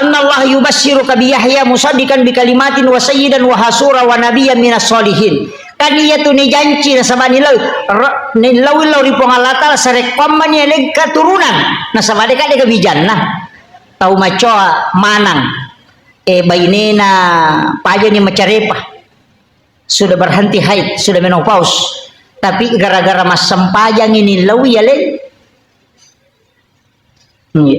Annallaha yubasysyruka bi Yahya musaddiqan bi kalimatin wa sayyidan wa hasura wa nabiyyan minas sholihin. Kan iya tu nijanci nasaba nillaui, ro-, nillaui lao ri Puang Allah Ta'ala sarekkuammani eleng keturunan. Nasaba deka deka bijanna. Tau macoa manang. Eh, bainena pajani macarepa. Sudah berhenti haid, sudah menopause. Tapi gara-gara massempajang ini nillaui aleng. Iya.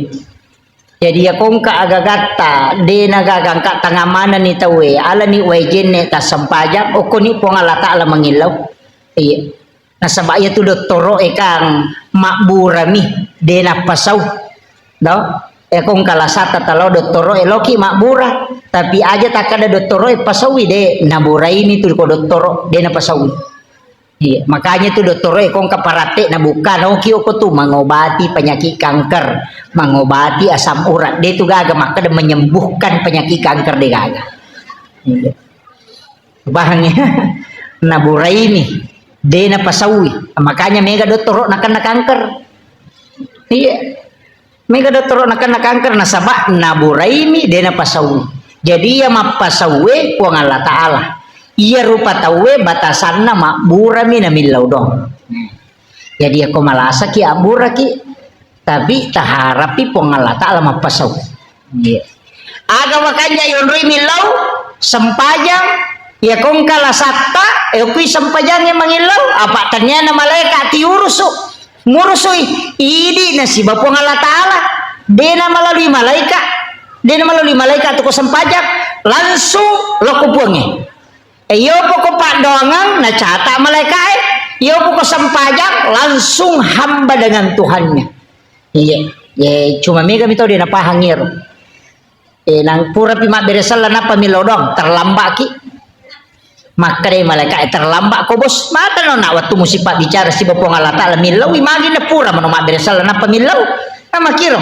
Jadi ya kongka agagatta, dena gaga engka tangamanani tauwe, alani wae jenne tassempajang, okkoni Puang Allah Ta'ala mangillau. Iya. Nasaba iya tu dottoro e kang mabburami, dena pasau. Do? E kongka lasata talo dottoro e loki mabbura, tapi aja takkada dottoro e pasaui de, naburaini tu ko dottoro, dena pasaui. Iya, makanya tu dottoro e kongka parate na buka noki oko tu mengobati penyakit kanker, mengobati asam urat. De tu gaga makkeda menyembuhkan penyakit kanker de gaga. Iya. Pahang ya? Naburaini, de napasaui. Makanya mega dottoro nakenna kanker. Iya. Mega dottoro nakenna kanker nasaba naburaimi de napasaui. Jadi iya mappasaue Puang Allah Ta'ala. Iya rupa tauwe batasanna mabburami namillau dong. Jadi yako malasaki abburaki, tapi taharapi Puang Allah Ta'ala mappasau. Iya. Aga makanja yonroi millau, sempajang, ya kongka lasatta, e kui sempajangnge mangillau, apa taniana malaika tiurusu. Murusui, idi nasiba Puang Allah Ta'ala. Dena malalui malaika, dena malalui malaika tu ko sempajang, langsung loko Puangnge. E, iyo poko paddoangeng nacata malaika e, iyo poko sempajang langsung hamba dengan Tuhannya. Iya, ya, cuma mega mi tau dena pahang iyaro. Eh, nang purapi mabbere sella nappa millau doang, terlambaki. Makkedai malaika, "Eh, terlambat ko, Bos. Mata no nak waktu musi pabbicara siba Puang Allah Ta'ala, millau i magi na pura mano mabbere sala nappa millau." Kan makkiro.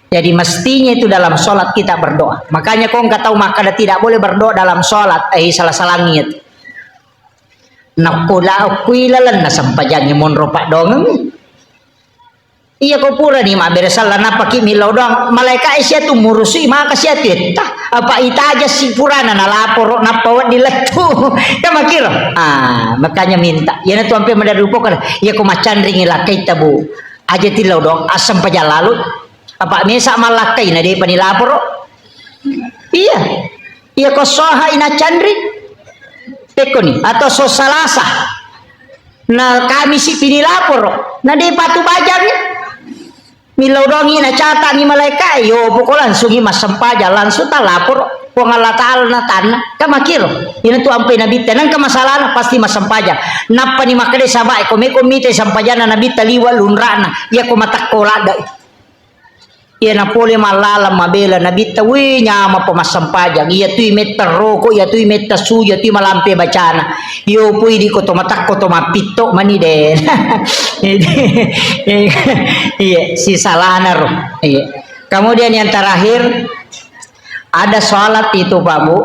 Jadi mestinya itu dalam sholat kita berdoa. Makanya ko engka tau makkeda tidak boleh berdoa dalam sholat, eh, salah-salangi itu. Nakko lao kui lalenna sempajangnge monro paddoangengngi. Iya ko purani mabbere sala nappaki millau doang, malaika e sia tu murusui maka sia tu etta. Apa itaja si purana nalaporo nappa wedding lettu. Ya makkiro. Ah, makanya minta. Iyana tu ampe madari upokana. Iya ko maccanringi lakkaita, Bu. Aja tillau doang, assempajang lalu. Apa mesa mallakkai na depa nilaporo. Iya. Iya ko soha ina canri. Pekkoni atau so Salasa. Na Kamisi pi nilaporo. Na de patu bajangi. Millau doangi na catangi malaika, yo poko langsungi massempajang, langsung talaporo Puang Allah Ta'ala na tanna. Kan makkiro. Ina tu ampai nabitta nengka masalahna pasti massempajang. Nappani makkeda sahabat e, ko meko mita sempajanna nabitta liwa lunrana. Iya ko matakko ladde. Iya na pole mallalang mabela nabitta, wih, nyamappa massempajang. Iya tui metta roko, iya tui metta suju, iya tui malampe bacana. Iyo pui di ko to matakko to mappitto mani de. Iya, si salana ro. Iya. Kemudian yang terakhir, ada sholat itu, Pak Bu.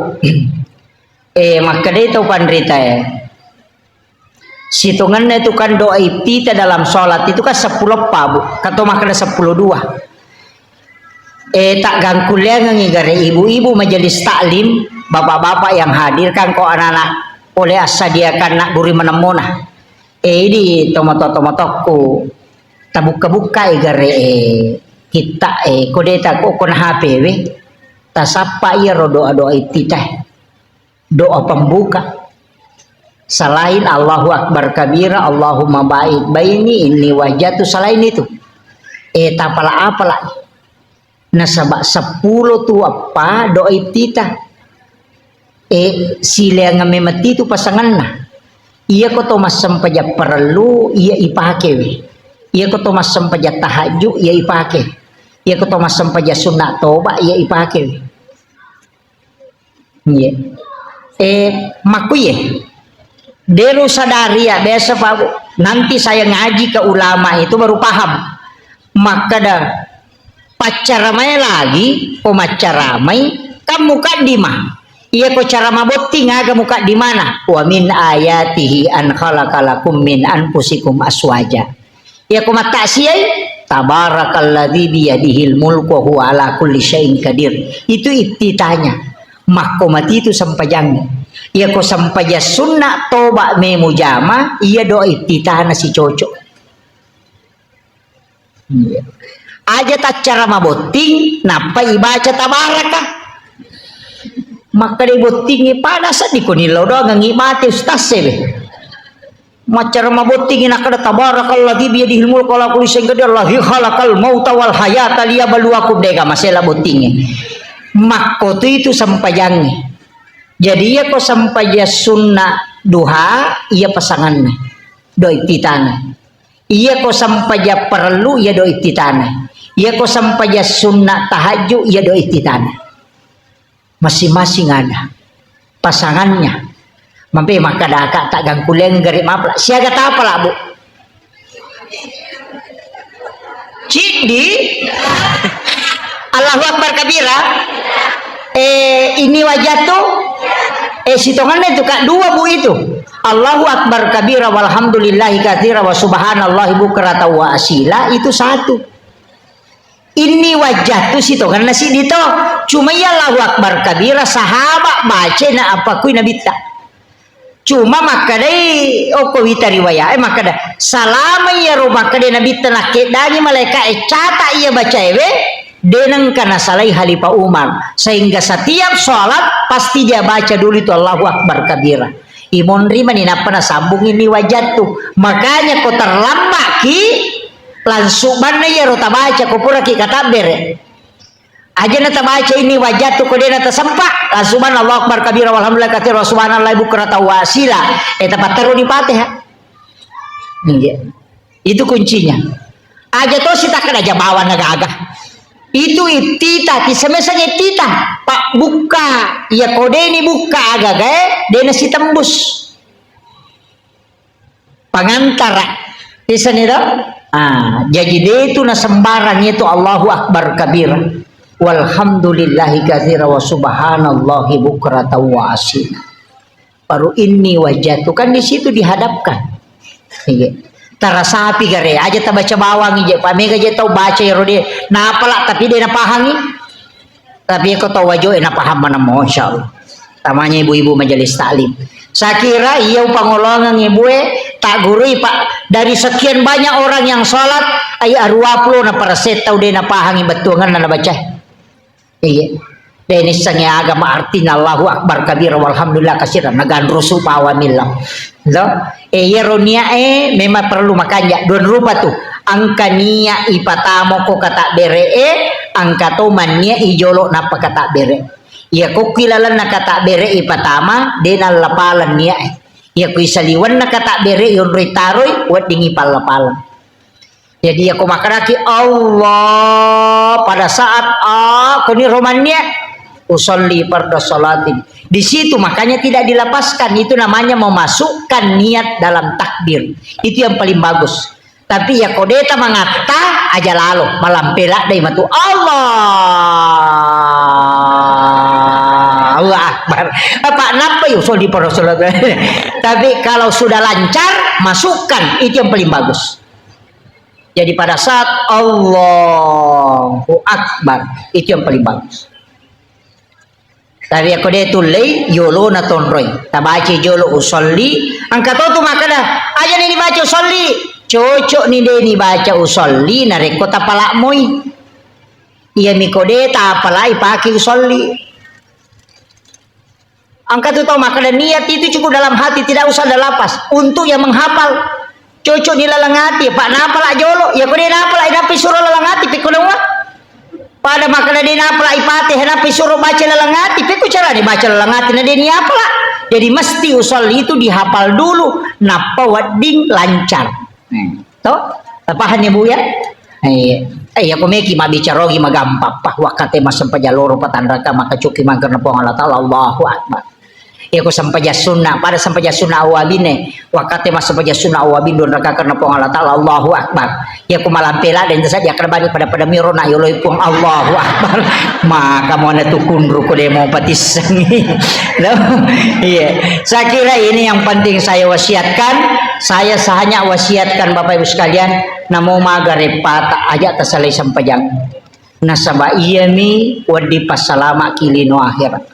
Eh, makkedai tau panrita e. Sitongenna itu kan doa iftitah dalam sholat itu kan seppulo eppa, Bu. Kan to makkeda seppulo dua. Eh, tak gangkuliangengi gare ibu-ibu majelis taklim, bapak-bapak yang hadir kan ko anak-anak oleh assadiakan nak guri menemmona. Eh, idi tomato-tomotokku tabukka-bukka e gare e kitta e ko deta ko kona H P we. Tasappa iyaro doa-doa iftitah. Doa pembuka. Selain Allahu Akbar kabira, Allahumma ba'id baini, inni wajjahtu, selain itu. Eh, tapala-apala. Nasaba seppulo tu eppa doa iftitah. Eh, sileang memang itu pasanganna. Iya ko to massempajang parellu, iya ipake we. Iya ko to massempajang tahajud, iya ipake. Iya ko to massempajang sunna toba, iya ipake we. Iya. Eh, makkuye. Deru sadari ya, biasa Pak Bu. Nanti saya ngaji ke ulama itu baru paham. Makkeda paccaramai lagi, pemaccaramai, kan mukaddimah. Iya ko cara mabotting aga mukaddimana. Wa min ayatihi an khalaqa lakum min anfusikum aswaja. Iya ko mattaksiai, tabarakalladzi biyadihil mulku wa huwa ala kulli syai'in qadir. Itu iftitahnya. Makko mati itu sempajangnge. Iya ko sempajang sunna toba memu jama, iya doa iftitahna si cocok. Iya. Aja taccara mabotting, nappa ibaca tabaraka. Makkeda bottingi pada seddi ko nillau doangengi mate ustaz sebe. Maccara mabottingi nakkeda, "Tabarakalladzi biyadihil mulku wa ala kulli syai'in qadir, alladzi khalaqal mauta wal hayata liyabluwakum," dega masela bottingi. Makkotu itu sempajangnge. Jadi iya ko sempajang sunna duha, iya pasanganna. Doa iftitahna. Iya ko sempajang parellu, iya doa iftitahna. Iya ko sempajang sunna tahajud, iya doa iftitahna. Masing-masing ada pasangannya. Mampe makkadaka tak gangkuleng gare mapla. Siaga tapala, Bu? Ciddi. Allahu Akbar kabira. Eh, ini wajah tuh. Eh, sitongannya itu Kak, dua, Bu, itu. Allahu Akbar kabira walhamdulillahi katsira wa subhanallahi bukratan wa asila, itu satu. Inni wajjahtu sitongenna siddi to. Cuma iya Allahu Akbar kabira, sahaba baca na apa kui nabitta. Cuma makkedai okko wita riwayat, eh, makkeda, salama iyaro makkeda nabitta nakkeddangi malaika e cata iya bacaewe, denengka nasalai Khalifah Umar. Sehingga setiap sholat pasti dia baca dulu itu Allahu Akbar kabira. Imonri mani nappa nasambung inni wajjahtu. Makanya ko terlambat ki, langsung banna iyaro tabaca ko puraki katabbere. Aja na tabaca inni wajjahtu ko dena tasempa, langsung banna Allahu Akbar kabira walhamdulillah katsira wa subhanallahi bukratan wa asila. Eh, tapattaro di Fatihah. Iya. Itu kuncinya. Aja to sitakkada aja bawang na gaga. Itu ittita, tisemeseng ittita. Pak bukka, iya kodeni bukka agagae, dena sitembus. Pangantara. Iseni do? Ah, jaji de tu na sembarang itu Allahu Akbar kabira. Walhamdulillahi katsira wa subhanallahi bukratan wa asila. Baru inni wajjahtu. Kan di situ dihadapkan. Iya. Tarasapi gare, aja tabaca bawang ije, pamega je tau baca ero de. Napala tapi de napahangi. Tapi ko tau wajo e napaham maneng mo, insyaallah. Tamanya ibu-ibu majelis taklim. Sakira iya upangolongeng ibu e, tak gurui pak, dari sekian banyak orang yang sholat, ai arua puluh na persen tau de napahangi bettuangan na baca. Iya. Deni sange agama artinya Allahu Akbar kabira walhamdulillah kasira naganrusu pawa millau. Do? E, iyaro niat e memang perlu makanja. Dua rupa tu. Angka niat ipatamoko kata bere e, angka to manniat ijolo nappa kata bere. Iya kokki lalenna kata bere ipatama, de nallapaleng niat e. Iya kui saliwenna kata bere yonroi taroi, weddingi palla-paleng. Jadi, yako makkedaki Allah pada saat, ah, koni romannia, usolli fardu sholatin. Di situ makanya tidak dilepaskan, itu namanya memasukkan niat dalam takbir. Itu yang paling bagus. Tapi yako deta mangatta, aja lalo, malampe ladde matu. Allah, Allahu Akbar. Apa nappa usolli fardu sholatin. Tapi kalau sudah lancar, masukkan, itu yang paling bagus. Jadi pada saat Allahu Akbar, itu yang paling bagus. Tapi yako de tullei, yolona tonroi. Tabaca jolo usolli, angka to tu makkeda, aja ni dibaca usolli. Cocok ni de ni baca usolli, narekko tapalak moi. Iya miko de tapalai pake usolli. Angka tu tau makkeda niat itu cukup dalam hati, tidak usah ada lafaz. Untuk yang menghafal, cocok ni laleng ati, pak napala jolo. Ya ko de napala, nappi suro laleng ati, pekko nawa. Pada makkeda de napala ipate, nappi suro baca laleng ati, pekko cara dibaca laleng ati, na de ni apala. Jadi mesti usolli itu dihafal dulu, nappa wedding lancar. Hmm. To? Tapahanni, Bu, ya? Eh, eh, ya, ko meki mabbicara ogi magampang, pa, wakkate massempajang loro patanraka, maka cuki mangkerna Puang Allah Ta'ala, Allahu Akbar. Ya, ko sempajang sunna, pada sempajang sunna awabine, wakkate massempajang sunna awabin dua raka kerna Puang Allah Ta'ala, Allahu Akbar. Ya, ko malampe ladde, ente saja, akan bani pada-pada miro, na yoloi Puang, Allahu Akbar. Maka mau na tukunru ko demo patissengi. Loh, iya. Saya kira ini yang penting saya wasiatkan. Saya hanya wasiatkan Bapak Ibu sekalian, namo maga reppata aja tasalai sempajang. Nasaba iyami wedding passalama ki lino akhirat.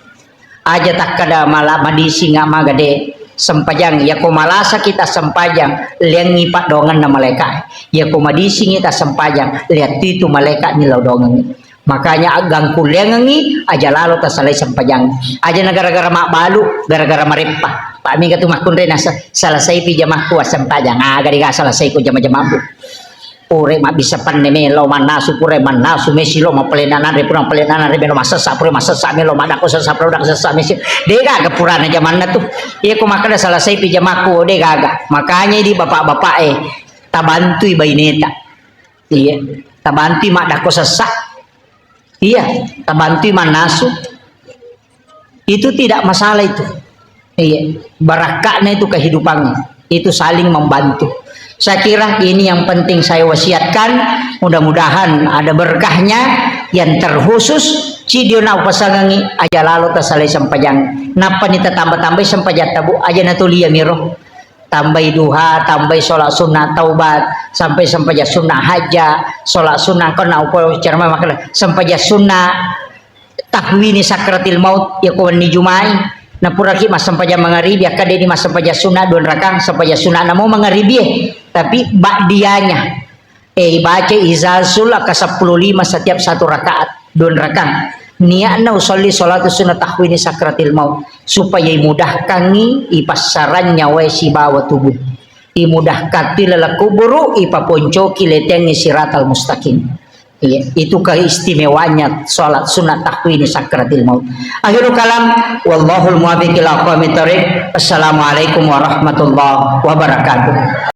Aja takkada mala madising maga de sempajang. Yako malasa kita sempajang, liangi paddoanganna malaika. Yako madising kita sempajang, lihat itu malaika ni lao doangengi. Makanya aggangkulleangengngi, aja lalo tasalai sempajang. Aja na gara-gara mabbalu, gara-gara mareppa. Pak mega tu makkunrai nasa, selesai pi jamakku sempajang. Aga dega selesai ku jama-jamakku. Pura mabbissa penne melo mannasu, pura mannasu mesi lo mapelena nanre, pura mapelena nanre melo masessa, pura masessa melo madako sessa, pura dako sessa mesi. Dega aga purana jamanna tu. Iya ko makkeda selesai pi jamakku, dega aga. Makanya di bapak-bapak e, tabantui baineta. Iya, tabantui maddako sessa. Iya, tabantui mannasu. Itu tidak masalah itu. Iya, barakka'na itu kehidupannya. Itu saling membantu. Saya kira ini yang penting saya wasiatkan. Mudah-mudahan ada berkahnya. Yang terkhusus, cidio na upasangangi, aja lalo tasalai sempajang. Nappa ni tatamba-tambai sempajang tabu, aja natulia miro. Tambai duha, tambai sholat sunnah taubat, sampai sempajang sunnah haja, sholat sunnah kena upo ceramah makkeda sempajang sunnah tahwini sakratil maut, ya ko wenni jumai. Napuraki massempajang mangaribi, akkadeni massempajang sunnah dua rakang, sempajang sunnah namo mangaribi e, tapi ba'dianya. Eh, ibaca izazul aka sepuluh lima setiap satu rakaat, dua rakang. Niatna usolli sholatu sunnah tahwini sakratil maut, supaya imudahkangi ipassaran nyawae sibawa tubuh. Imudahkan ti laleng kuburu, ipaponcoki letengi siratal mustaqim. Iya, itu keistimewaannya sholat sunnah tahwini sakratil maut. Akhirul kalam, wallahul muwaffiq ila aqwamit thariq. Assalamualaikum warahmatullahi wabarakatuh.